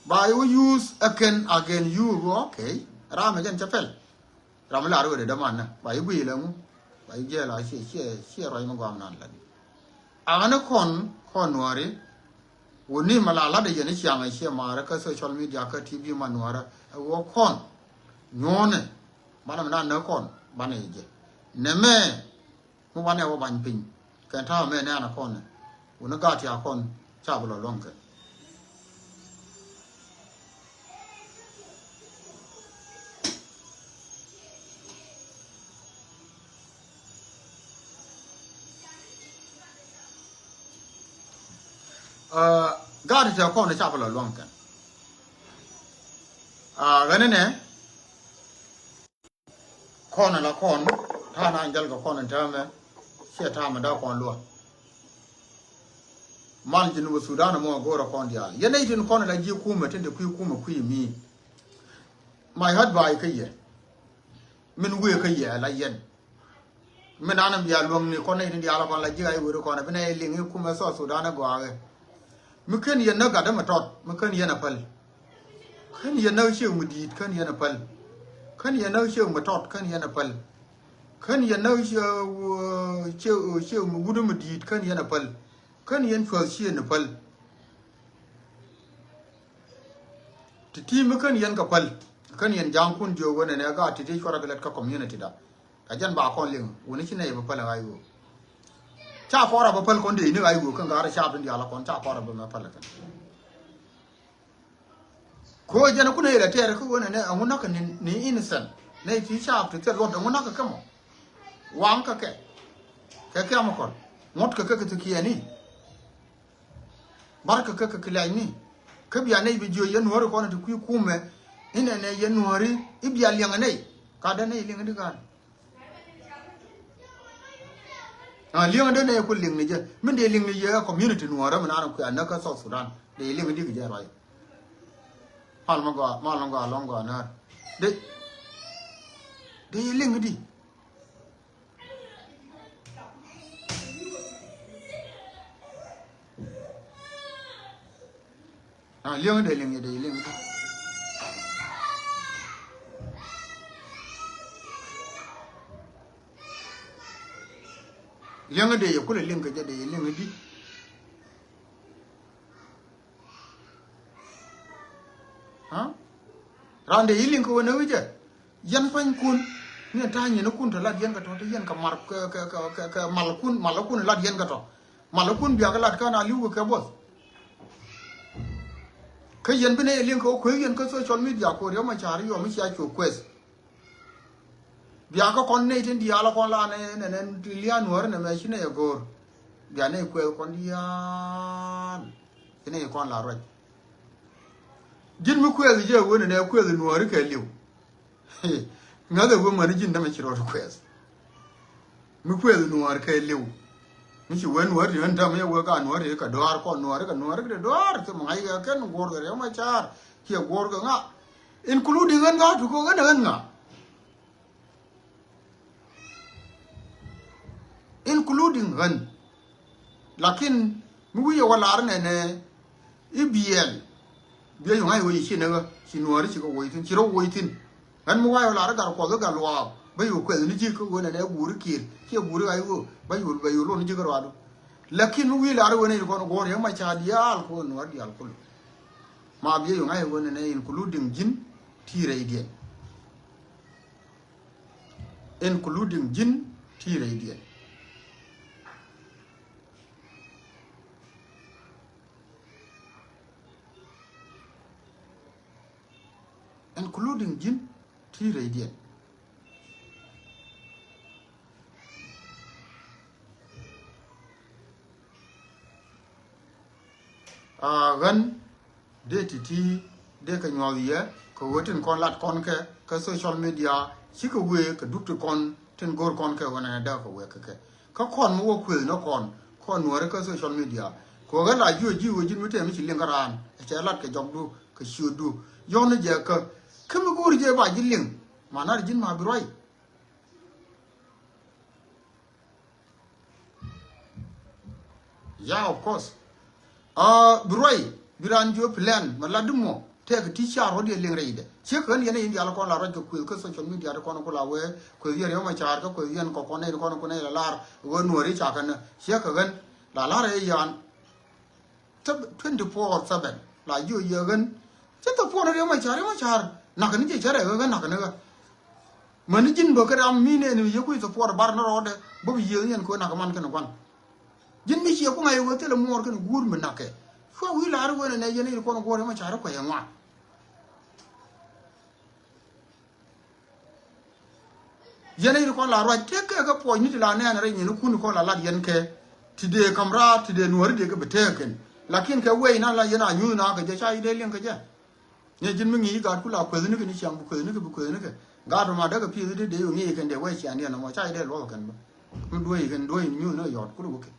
Ba i̱ wä yuth ɛ kɛn a gɛn yuth wä okay. Ram ɛ jɛn cɛ pɛl. Ram mi lar wee dee däman nä ba i̱ guic ilɛ ŋu. Ba i̱ jiɛɛl a ciɛ ciɛ ciɛ ruac mi gɔaa mi nan lat di. A ɣän i̱ kɔn kɔn nuääri. Wä ni mɛ la lat ɛ yɛn i̱ ciaŋ ɛ ciɛ maarä kä social media kä T V ma nuäärä ɛ wä kɔn. Nyuɔ̱ɔ̱nɛ banɛ mi na nä kɔn banɛ jɛ nɛ mɛ. Mi wanɛ wä bany piny kɛn ta̱a̱ mɛ nɛɛn a kɔn ɛ wä ni gaat ya kɔn ca bi lɔ luɔ̱ŋ kɛ. Gaat tɛ kɔn ca bi lɔ luaŋ kɛn. Ɣän inɛ kɔn ala kɔn Ta̱a̱ na jäl kɛ kɔn in täämɛ ciɛ ta̱a̱ mi da̱a̱ kɔn luɔ̱k. Mal ji̱n wä Sudan mɔ go̱o̱rä kɔn diaal yɛn nɛy tin kɔn la ji̱ kumɛ tin te kui̱ kumɛ kui̱ mi. My advice kä yɛ min wëë kä yɛ la yɛn. Min an bia luäŋni kɔn nɛy tin diaal kɔn la ji̱ a i̱ weri kɔn a bi nɛy liŋ i̱ kumɛ South Sudan i̱ gɔaaɛ. Mi ken yɛn näk gat dämɛ tɔt mi ken yɛn a päl. Ken yɛn näk ciek mi di̱i̱t ken yɛn a päl. Ken yɛn näk ciek mi tɔt ken yɛn a päl. Ken yɛn näk ciek ciek mi wut mi di̱i̱t ken yɛn a päl. Ken yɛn cuäth ciek ni päl. Ti ti mi ken yɛn kɛ päl. Ken yɛn ja̱a̱ŋkun jiök wen ɛn ɛ gaat ti ti cuɔrɛ kɛ lɛt kä community da. Ka jɛn ba kɔn liŋ wuni ci nɛy bä päl ɛ ɣa̱c ɣöö ca kɔrɛ bä päl kɔn dee ni ɣa̱c ɣöö kɛn gaat caap in diaal kɔn ca kɔrɛ bä mɛ päl ɛ kɛn. Kɛ ɣöö jɛn kun ɛ yɛl ɛ tɛɛr kä ɣöö nɛ nɛ ɛŋu näk ni, ni innocent nɛy ti caap ti thil luɔt ɛŋu näk kɛ kɛ mɔ. Waŋ kɛ kɛ kɛ kɛm kɔn ŋuɔ̱t kɛ kɛ kɛ thikiɛni. Barkɛ kä kɛ kɛ liac ni kä bia nɛy bi jiö yɛn nuɔ̱ɔ̱ri kɔn ti kui̱ kumɛ. Inɛ nɛ yɛn nuɔ̱ɔ̱ri i̱ bia liɛŋ nɛy ka dee nɛy liɛŋ di gal. A liɛŋ dee nɛy ku liɛŋ ni jɛ min dee liɛŋ ni yɛ community nuɔ̱ɔ̱rä mi naan kui̱ a näk kä South Sudan dee liɛŋ di kɛ jɛ ruac. Mal ma gɔaa mal ma gɔaa lɔŋ gɔaa näär dee dee liɛŋ di. A liɛŋ dee liɛŋ dee liɛŋ. Liɛŋ dee yɛ kulɛ liɛŋ kɛ jɛ dee liɛŋ di. Ran dee yi liŋ kɛ wä näk jɛ yɛn pa̱nykun. Ni ta̱a̱ nyinikun te lat yɛn kɛ tɔ te yɛn kɛ mar kɛ kɛ kɛ kɛ malkun malkun lat yɛn kɛ tɔ. Malkun biakɛ lat kä na li̱w kɛ kɛ buɔth. Kä yɛn bi nɛ yɛ liŋ kɛ wä kueth yɛn kä social media ko̱r yɔm a ca̱r yɔm i̱ cia cuɔ kueth. Bia kä kɔn nɛy tin diaal kɔn la nɛ nɛ nɛ lian nuɔ̱ɔ̱ri nɛ mɛ ci nɛ yɛ go̱o̱r. Bia nɛy kuɛth kɔn diaal ci nɛy kɔn la ruac. Ji̱n mi kuɛth jɛ wen nɛ kuɛth nuɔ̱ɔ̱ri kɛ liw. Ŋäth ɛ wen mani ji̱n dämɛ ci rɔɔd kuɛth. Mi kuɛth nuɔ̱ɔ̱ri kɛ liw. Mi ci wen nuɔ̱ɔ̱ri ti ɣän dämɛ yɛ wek a nuɔ̱ɔ̱ri kɛ dɔaar kɔn nuɔ̱ɔ̱ri kɛ nuɔ̱ɔ̱ri kɛ dɔaar thim ŋa̱c kɛ kɛn guɔ̱r kɛ riɛm a ca̱a̱r. Kiɛ guɔ̱r kɛ ŋa. Including ɣän ŋa tukä ɣän ɛ ɣän ŋa. Including ɣän. Lakin mi wi̱i̱ yɛ wä lar nɛnɛ i̱ biɛl. Biɛ yuŋ a i̱ wä i̱ ci nɛ ɣä ci nuɔ̱ɔ̱ri ci kɛ woc thi̱n ci rɔ woc thi̱n. Ɣän mi wa̱i̱ wä lar i̱ gat kuɔth i̱ gat luaak bä yɛ wä kuɛth ni ji̱ kä ɣöö nɛnɛ guuri kiɛt kiɛ guuri ɣa̱c ɣöö bä yɛ wä bä yɛ wä luɔn ni ji̱ kä ruaadu. Lakin mi wi̱i̱ lar i̱ wä nɛy ti kɔn guɔ̱ɔ̱r yɛ ma ca diaal kɛ ɣöö nuɔ̱ɔ̱r diaal kulu. Ma biɛ yuŋ a i̱ wä nɛnɛ including ji̱n ti rɛydiɛn. Including ji̱n ti rɛydiɛn. Including ji̱n ti rɛydiɛn. A ɣän dee ti̱ti̱ dee kɛ nyuɔ̱th yɛ kɛ ɣöö tin kɔn lat kɔn kɛ kɛ social media. Cikɛ wëë kɛ dup ti kɔn tin go̱o̱r kɔn kɛ ɣöö nɛnɛ dee kɛ wëë kɛ kɛ kä kɔn mi wä kuëth ni kɔn kɔn nuɔ̱ɔ̱ri kä social media. Kɛ ɣöö ɣän la jiö ji̱ ɣöö ji̱n mi tɛm mi ci liŋ kä raan ɛ cɛ lat kɛ jɔkdu kɛ ciötdu. Yɔ̱n ni jɛ kä kä mi go̱o̱r jɛ ba ji̱ liŋ. Ma nar ji̱n ma bi ruac. Ya, of course. Bi ruac bi raan jiö plan ma lat di mɔ tɛk ti car wä diɛ liŋ rɛydɛ. Ciek kɛ ɣän yɛn in dial kɔn la ruac kɛ kuëth kä social media ti kɔn ku la wee kuëth yɛn riɛw ma car kä kuëth yɛn kɔkɔn nɛy ti kɔn ku nɛy la lar ɣän nuɔri ca kɛn. Ciek kɛ ɣän la lar ɛ yan. Twenty four seven la jiö yɛ ɣän. Cɛ thɛ puɔn riɛw ma car riɛw ma car nak ni jɛ cɛ rɛ ɣä ɣän nak ni ɣä. Mäni ji̱n bä kä ram mi nɛɛni yekui̱ support bar ni rɔɔdɛ bä bi yiëëth yɛn kɛ wä nak man kɛn guan. Ji̱n mi ciɛ kuŋ a yɛ wee thilɛ muɔɔr kɛn guur mi nakɛ. Cua wi̱i̱ la̱r wee nɛ nɛ yɛn i̱ kɔn guɔ̱ɔ̱r yɛ ma ca̱r kuɛ yɛ ŋuan. Yɛn i̱ kɔn la ruac tëk kɛ kɛ puɔc ni ti la nɛɛn rɛy nyin kun kɔn la lat yɛn kɛ. Ti dee kam raar ti dee nuɔ̱ɔ̱ri dee kɛ bi tëëk kɛn. Lakin kɛ wee inan la yɛn a nyuuth na kɛ jɛ ca i̱ dee liɛŋ kɛ jɛ. Ni ji̱n mi ŋi̱i̱c gat ku la kuethnikɛ ni ciaŋ bi kuethnikɛ bi kuethnikɛ. Gaat ma däk kɛ pi̱i̱th di dee ŋi̱i̱c kɛn dee wee cian diɛn ɛmɔ ca dee luɔth kɛn bä. Mi duee kɛn duee nyuuth ni yɔt kul wä kɛ.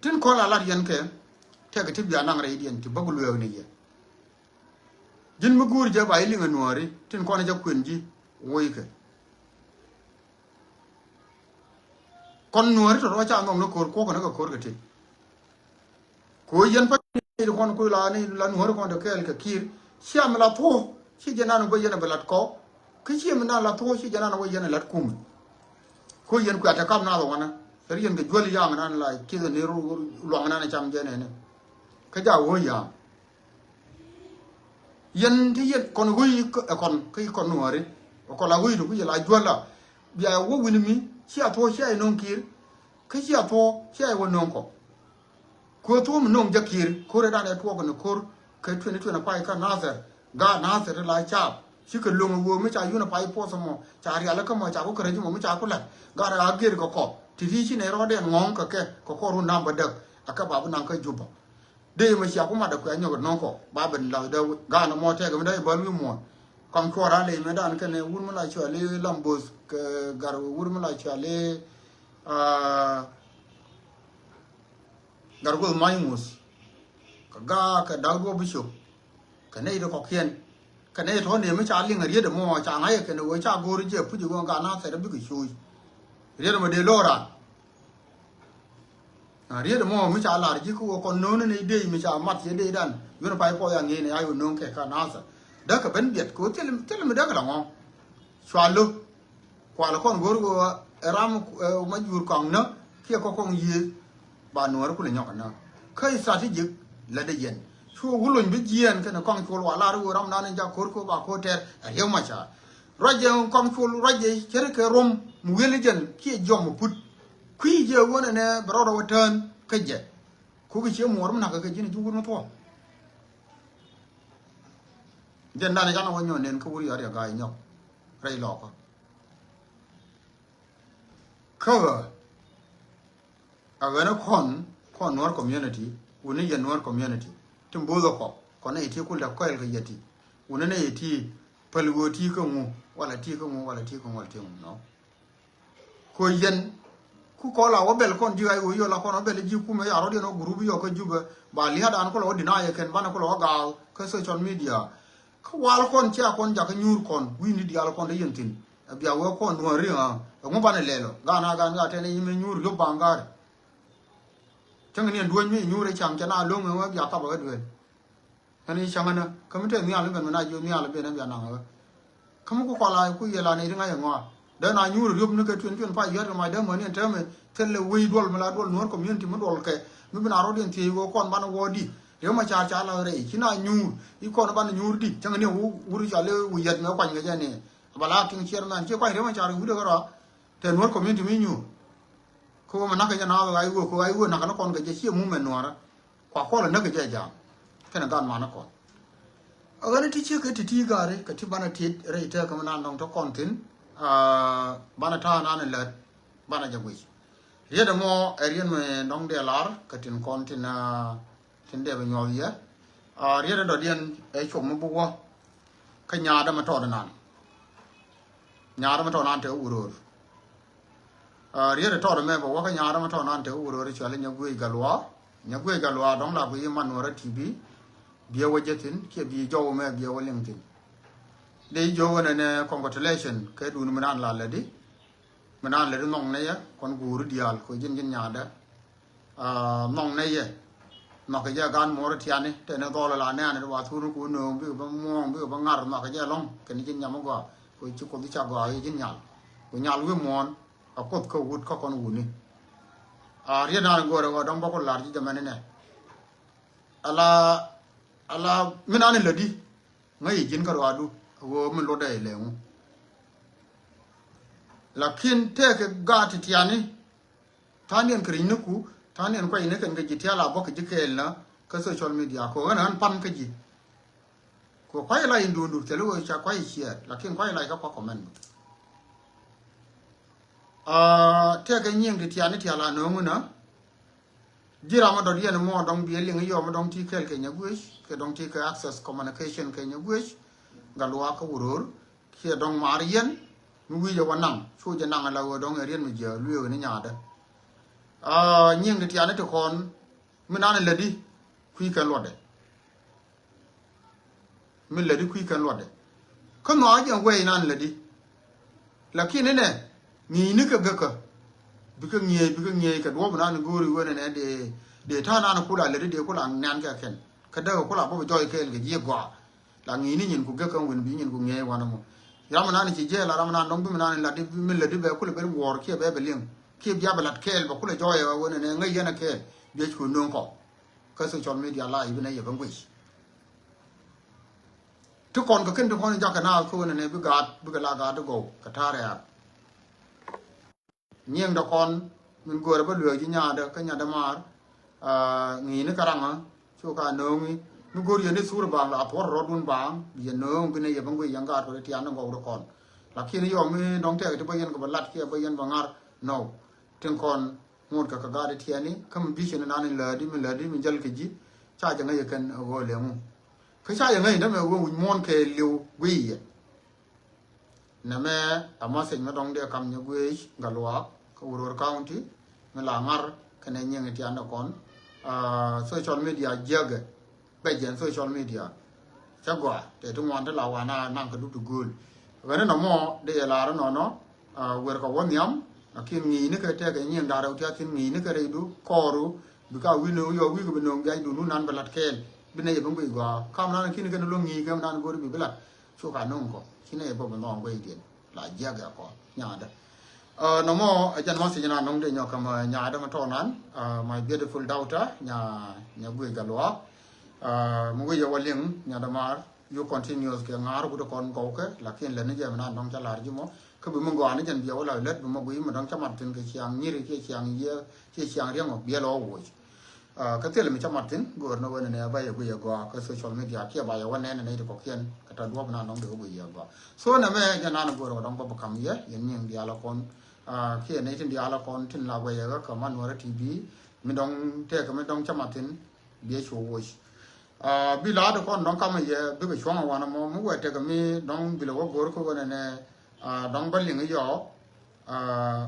Tin kɔn la lat yɛn kɛ tɛk ti bia naŋ rɛy diɛn ti bäk lueek ni yɛ. Ji̱n mi guur jɛ ba i̱ liŋ ɛ nuääri tin kɔn jɛ kuën ji̱ woc kɛ. Kɔn nuääri tɔ̱ rɔ ca nhɔk ni ko̱r kuɔk ni kɛ ko̱r kɛ ti. Ko yɛn pa ni kɔn ku la ni la nuääri kɔn de kɛɛl kɛ ki̱i̱r. Cia mi la thuɔ̱k ci jɛ nan bä yɛn bɛ lat kɔ. Kä cia mi nan la thuɔ̱k ci jɛ nan bä yɛn lat kumɛ. Ko yɛn kuɛ te kap na lɔ wanɛ. Ri yɛn kɛ juäl yaŋ nan la ki̱th ni luaŋ nan cam jɛ nɛni. Kä ja wä yaŋ. Yɛn ti yɛn kɔn ɣöi ɛ kɔn kä kɔn nuɔɔri. Kɔn la ɣöi ti ku yɛ la juäl la bia wä wi̱ni mi cia thuɔ̱k cia inɔŋ ki̱i̱r. Kä cia thuɔ̱k cia iwä nɔŋ kɔ. Ko̱r thuɔ̱k mi nɔŋ jɛ ki̱i̱r ko̱r ɛ dan ɛ tuɔɔk ni ko̱r. Kɛ twenty twenty five kä Nathɛr gaat Nathɛr ti la caap. Cikɛ lo̱ŋ ɛ ɣöö mi ca yun ɛ pay puɔth ɛmɔ ca rial ɛ kä mɔ ca ku kärɛ ji̱ mɔ mi ca ku la̱t. Gaat ɛ a gër kɛ kɔ ti ti ci nɛ rɔɔdɛn ŋɔ̱ŋ kɛ kɛ kɛ kɔr wun nam bä däk. Ɛ kɛ ba bi naŋ kä Jubä. Dee mɛ cia ku mat dee kuɛ nyɔk nɔŋ kɔ ba ben lath dee gaanɛ mɔ tɛk mɛ dee bäl wi̱i̱ muɔ̱ɔ̱n. Kɔm cuɔr a ley mɛ dan kɛnɛ wur mi la cuali Lamboth kɛ gar wur mi la cuali gar guoth mac muth. Kɛ gaa kɛ dak duɔp bi cop kɛ nɛy ti kɔkiɛn kɛ nɛy tɔ̱ ni mi ca liŋ a riet mɔ ca ŋa̱c kɛnɛ wee ca go̱o̱r jɛ puc ɣöö gaa na thɛt bikɛ cuuc. Riet mɔ dee lo̱o̱ raan. Riet mɔ mi ca lar ji̱ kä wä kɔn no̱o̱ni ni dee mi ca mat yɛ dee dan yun pay kɔ ya ŋi̱i̱n ya yun no̱o̱ŋ kɛ ka nasa. Däk kɛ ben biɛt kɛ wä thil mi däk kɛ la ŋɔ̱ŋ. Cua lo̱ kual kɔn go̱r wä ram ma jur kɔŋ nä kiɛ kɔ kɔŋ yiëë ba nuɔ̱ɔ̱r kulɛ nyɔk nä. Kä strategic la dee yɛn cu wä lony bi jiɛɛn kɛnɛ kɔŋ cuɔl wa lar wä ram nan in jak ko̱r kɛ wä ba ko̱r tɛr a riɛw ma ca. Ruac jɛ kɔŋ cuɔl ruac jɛ cɛrɛ kɛ rom mi wi̱el jɛn kiɛ jiɔm mi put. Kui̱ jɛ wänɛ nɛ bɛ rɔɔdɛ wä tään kä jɛ. Kuk i̱ cie muɔɔr mi nakä kɛ ji̱n i̱ ji̱ wur mi thuɔ̱k. Jɛn dan i̱ canɛ wä nyɔn nen kä wur yɔ̱r yɛ ga̱a̱c nyɔk rɛy lɔɔkä. Kä ɣä a ɣän ɛ kɔn kɔn Nuɔr community wuni yɛ Nuɔr community ti bo̱o̱th ɛ kɔ kɔn ɛ ti kul dɛ kɔɛl kɛ yɛ ti wuni nɛ yɛ ti päl ɣöö ti kä ŋu wala ti kä ŋu wala ti kä ŋu wala ti ŋu nɔ. Ko yɛn ku kɔn la wä bɛl kɔn ji̱ ɣa̱c ɣöö yio̱ la kɔn wä bɛl ji̱ kumɛ ya rɔ̱diɛn wä gurup yɔk kä Jubɛ ba lia̱a̱dan ku la wä deny ɛ kɛn banɛ ku la wä gaal kä social media. Kä wal kɔn cia kɔn jakä nyuur kɔn wi̱i̱ni diaal kɔn te yɛn thi̱n. Ɛ bia wee kɔn duɔ̱n ri̱ŋ a ɛŋu banɛ lɛl ɔ gan a gan a tɛn ɛ yimɛ nyuur yop baŋ ga̱a̱r. Cäŋ ni ɛn duɔ̱ny mi nyuur ɛ ca̱ŋ cɛ na lo̱ŋ ɛ wee bia kap ɛ wee duel. Ɛn i̱ cäŋ ɛnä kä mi te nhial mi ben mi na jiö nhial ben ɛ bia naŋ ɛ wee. Kä mi ku kɔla ku yɛ la ni ri ŋa̱c ɛŋɔa dee na nyuur riop ni kɛ twenty twenty five yɔ̱t kɛ mac dee mäni ɛn täämɛ thilɛ wec duɔl mi la duɔl Nuɔr community mi duɔl kɛ mi bi na rɔ̱diɛn thiec wee kɔn banɛ wä di. Riop ma car ca la rɛy ci na nyuur i̱ kɔn banɛ nyuur di cäŋ ni wur ca le wi̱i̱ yɛt mɛ kuany kɛ jɛ ni. Ba la acting chairman ci kuany Riek Machar wi̱cdɛ kärɔa. Tɛ Nuɔr community mi nyuur. Kä wä mi nakä jɛ na wä ɣa̱c wä kä ɣa̱c wä nakä ni kɔn kɛ jɛ ciɛ mumɛ Nuɔrä. Kua kuɔl näk kɛ jɛ jam kɛnɛ gat manä kɔn. Ɣän ti ciek kɛ ti ti gari kɛ ti banɛ tit rɛy tɛk kɛ mi nan dɔŋ te kɔn thi̱n. Banɛ ta̱a̱ nan lät banɛ jɛ guic. Riet ɛmɔ ɛ riet mi dɔŋ dee lar kɛ tin kɔn tin. Tin dee bɛ nyuɔth yɛ. Riet in dɔ̱diɛn ɛ cuɔp mi bi wä kä nyaatdä mi tɔɔt inan. Nyaatdä mi tɔɔt inan te wä wuröör. Riet in tɔɔt mɛ bɛ wä kä nyaatdä mi tɔɔt inan te wä wuröör cuali Nyaguec Gatluak. Nyaguec Gatluak dɔ̱ŋ la guiy iman wä rɔ ti bi biɛ wä jɛ thi̱n kiɛ bi jɔw mɛ biɛ wä liŋ thi̱n. Dee ji̱ jɔw nɛnɛ congratulation kɛ duun mi nan la lätdi. Mi nan lätdi nhɔŋ nɛ yɛ kɔn guuri diaal kɛ ji̱n ji̱n nyaatdä. Nhɔŋ nɛ yɛ nhɔk kɛ jɛ gan muɔɔr tiani tɛn ni dhɔl la nɛɛni ti wa thur ni ku nööŋ bikɛ bä muɔɔŋ bikɛ bä ŋar nhɔk kɛ jɛ lɔŋ kɛn ji̱n nyam gɔaa. Ku ci Kuoth ca gɔaa i̱ ji̱n nyal ku nyal wi̱i̱ muɔ̱ɔ̱n. A Kuoth kä wut kä kɔn wuni. A riet nan go̱o̱rɛ ɣöö dɔ̱ŋ bä ku lar ji̱ jɛ mɛn inɛ. Ala ala mi nan in lätdi ŋäc i̱ ji̱n kä ruaadu. Ɣöö min luɔtdɛ ilɛ ŋu. Lakin tëëkɛ gaat ti tiani. Tha̱a̱ŋdiɛn kɛ ri̱cniku tha̱a̱ŋdiɛn kuacni kɛn kɛ ji̱ tial a bɔk kɛ ji̱ kɛɛl na kä social media kɛ ɣän ɣän pan kä ji̱. Kɛ kuac la in duundu thil wee ca kuac ciɛɛr lakin kuac la kä kuac comment. Tëëkɛ nyiŋ ti tiani tial a no̱o̱ŋu na. Ji̱ ram mi dɔ̱diɛn mɔ dɔ̱ŋ biɛ liŋ yɔm dɔ̱ŋ ti kɛɛl kɛ Nyaguec kɛ dɔ̱ŋ ti kɛ access communication kɛ Nyaguec. Gatluak kä wuröör. Ciɛ dɔ̱ŋ maar yɛn mi wi̱i̱ jɛ wä naŋ cu jɛ naŋ ala ɣöö dɔ̱ŋ ɛ riet mi jiɛ lueek ni nyaatdä. Aa, nyiŋ ti tiani ti kɔn mi nan lätdi kui̱ kɛn luɔtdɛ. Mi lätdi kui̱ kɛn luɔtdɛ. Kä nhɔakä jɛ wɛy nan lätdi. Lakin inɛ ŋi̱i̱ni kɛ gäkä. Bikɛ ŋi̱eec, bikɛ ŋi̱eec kɛ duɔ̱ɔ̱p nan go̱o̱ri wen inɛ dee, dee ta̱a̱ nan kula lätdi dee kula nɛn kɛ kɛn. Kä däkɛ kula bä bi jɔɔc kɛɛl kɛ ji̱ gɔaa. La ŋi̱i̱ni nyin ku gäkä win bi nyin ku ŋi̱eec wanɛ mɔ. Ram nan ci jiɛɛl la ram nan dɔ̱ŋ bi mi nan lat di, mi lat di bɛ kulɛ ben guɔ̱ɔ̱r kiɛ bɛ bɛ liŋ. Kiɛ bia bɛ lat kɛɛl bɛ kulɛ jɔɔyɛ wen inɛ ŋäc yɛn ɛ kɛɛl. Biɛ cu nööŋ kɔ. Kä social media la i̱ bi nɛ yɛ bä ŋuic. Ti kɔn kɛ ken ti kɔn jakä naath kä wen inɛ bi gaat, bikɛ la gaat di gɔw kɛ ta̱a̱ rɛ̈ɛ̈r. Nyiŋdɛ kɔn min go̱o̱rɛ bä lueek ji̱ nyaatdä kä nyaatdä maar, aa, ŋi̱i̱ni kä raŋä cu ka nööŋi. Mi go̱o̱r yɛn i̱ thur baaŋ la puɔ̱r rɔɔdun baaŋ bi yɛ nööŋ bi nɛ yɛ bä ŋuic yɛn gaat kɔ ti tian ni gɔwdä kɔn. Lakin yɔ mi dɔ̱ŋ tɛk ti bä yɛn kɛ bä lat kiɛ bä yɛn bä ŋa̱r nɔw. Tin kɔn ŋot kɛ kɛ gaat ti tiani kä mi bi cin nan in lädi mi lädi mi jäl kɛ ji̱. Ca jɛ ŋäc yɛ kɛn ɣöö lɛŋu. Kä ca jɛ ŋäc dämɛ ɣöö wi̱c muɔ̱ɔ̱n kɛ li̱w guiy yɛ. Nɛmɛ a message mi dɔ̱ŋ dee kam nyɛ guic Gatluak kä Uror County mi la ŋa̱r kɛnɛ nyiŋ tiandɛ kɔn. Aa, social media jiäkɛ bɛ jɛn social media. Cä gɔaa tɛ ti ŋuan ti la wan a naŋ kɛ dup ti gööl. Ɣän inɔ mɔ dee yɛ lar inɔnɔ, aa, wer kɛ wä nhiam. Lakin ŋi̱i̱ni kɛ tɛkɛ nyiŋ da̱rɛ wä tiath thi̱n ŋi̱i̱ni kɛ rɛydu kɔɔru. Bika wi̱n yɔ wi̱i̱ kɛ bi nööŋ biacdun wun nan bɛ lat kɛɛl bi nɛy ɛ bi guic gɔaa kam nan ki̱ni kɛn luäŋ ŋi̱i̱ kɛ nan go̱ri bi bi lat. Cu ka no̱o̱ŋ kɔ ci nɛ yɛ bä bi nhɔɔŋ gueydiɛn la jiɛk ɛ kɔ nyaadä. Ɛ, nɔmɔ ɛ jɛn message na no̱ŋ dee nyɔk kɛ mɛ nyaadä mɛ tɔɔnan, ɛ, my beautiful daughter, nya, nya guey Gatluak. Ɛ, mi wec yɛ wä liŋ nyaadä maar, you continuous kɛ ŋa̱a̱r wut kɔn gɔwkɛ, lakin lɛni jɛ mɛ na no̱ŋ ca la̱r ji̱ mɔ. Kä bi mi gɔaa ni jɛn biɛ wä la lät bi mɔ guey mɛ dɔ̱ŋ ca mat thi̱n kɛ ciaŋ nyiri kiɛ ciaŋ yiëë kiɛ ciaŋ riɛŋɔ biɛ lɔ wä woc. Aa, kä thilɛ mi ca mat thi̱n, go̱o̱r ni wen ni a ba yɛ guic a gɔaa kä social media kiɛ ba yɛ wä nɛn ni nɛy ti kɔ̱kiɛn kɛ ta duɔ̱p na nɔŋ dee wä guic a gɔaa. So nɛmɛ jɛ nan go̱o̱r wä dɔ̱ŋ bä bi kam yɛ yɛn nyiŋ diaal a kɔn, aa, kiɛ nɛy tin diaal a kɔn tin la guɛc yɛ kä kɛ man wärä ti bi mi dɔ̱ŋ tɛk mi dɔ̱ŋ ca mat thi̱n biɛ cu woc. Aa, bi la̱a̱t kɔn dɔ̱ŋ kamɛ yɛ bikɛ cuɔ̱ŋ a wanɛ mɔ mi wɛ tɛk mi dɔ̱ŋ bilɛ wä go̱o̱r kä wen ni, aa, dɔ̱ŋ bä liŋ yɔɔ. Aa,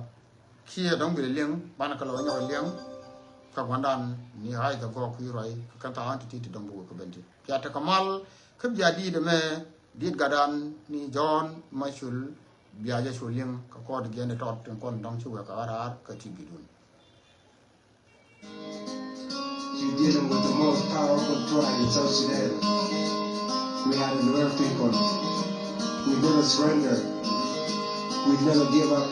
kiɛ dɔ̱ŋ bi liɛŋ banɛ kɛ lɔ nyɔk liɛŋ. Kä gua̱ndan ni ɣa̱c kɛ gɔɔk kui̱ ruac kɛ kɛn tha̱a̱ŋ ti̱ti̱ ti dɔ̱ŋ bi wek kɛ ben ti. Pia tekɛ mal kä bia di̱i̱t ɛmɛ di̱i̱t gatdan ni Jɔ̱ɔ̱n Macul bia jɛ cu liɛŋ kɛ kɔɔt giɛn di tɔt tin kɔn dɔ̱ŋ ci wek kɛ ɣa̱r ɣa̱r kä ti bi̱dun. You're dealing with the most powerful tribe in South Sudan. We are the Nuer people. We never surrender. We never give up.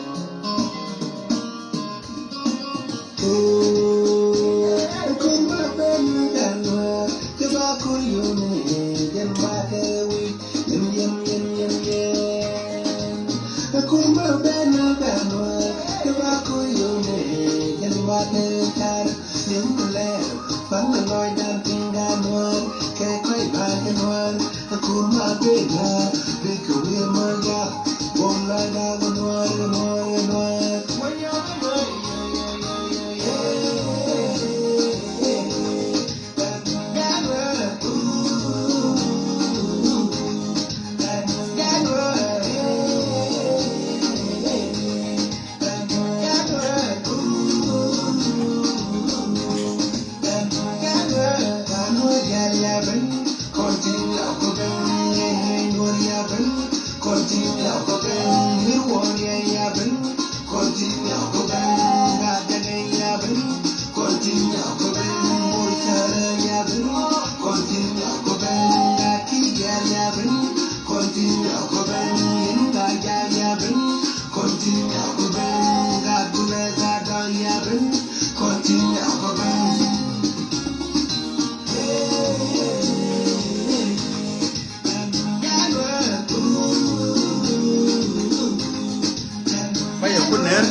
Ba yɛ ku ner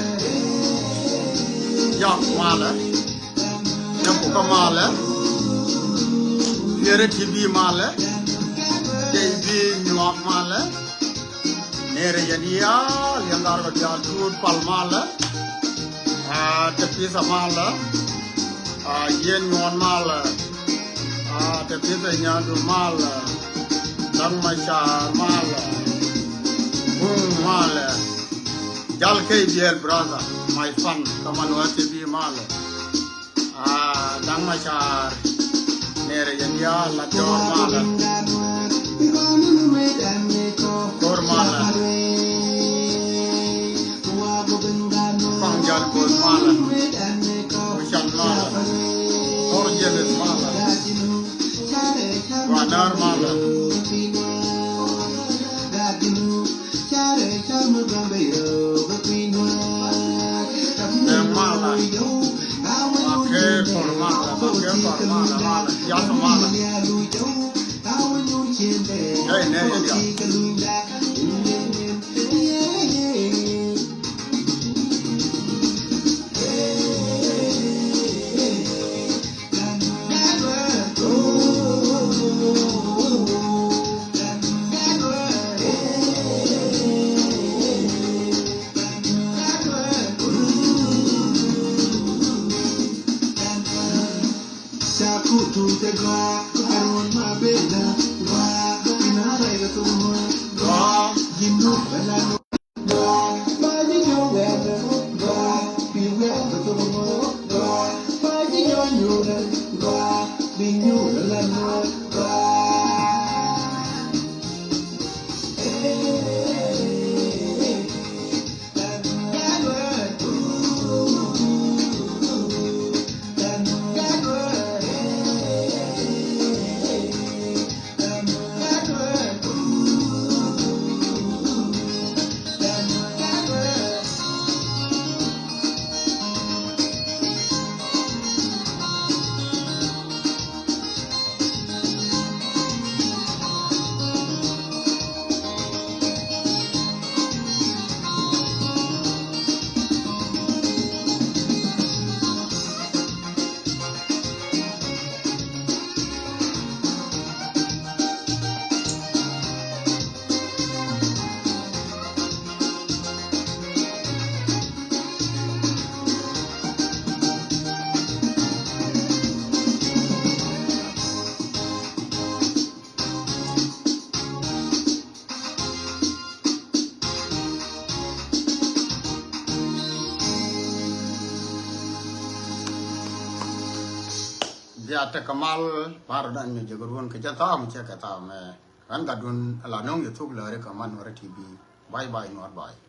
yak malɛ. Yak ku kä malɛ. Yɛrɛ ti bi malɛ. Jɛ bi nyuak malɛ. Ner yɛn ya liɛŋ gar kɔ dial tuut pal malɛ. A te pisa malɛ. A yɛn nyuɔn malɛ. A te pisa nyandu malɛ. Daŋ ma car malɛ. Bum malɛ. Jal K B L brother, my fan, kaman wä ti bi malɛ. Ah, Daŋ Macar. Nɛrɛ yɛn ya la jɔr malɛ. Kor malɛ. Paŋ Jal Bol malɛ. Kucan malɛ. Kor James malɛ. Guanar malɛ. Nɛ malɛ. Makɛ kɔr malɛ, makɛ kɔr malɛ, malɛ. Yath malɛ. Hey, nɛ yɛ diaal. Bia tekɛ mal, par dan nyɛ jɛ gɛ ruɔn kɛ jɛ thaam, cɛ kɛ thaam ɛ. Ɣän gatdun ala nöŋ yɛ thuk lääri kɛ man wärä T V. Bye bye, Nuɔr, bye.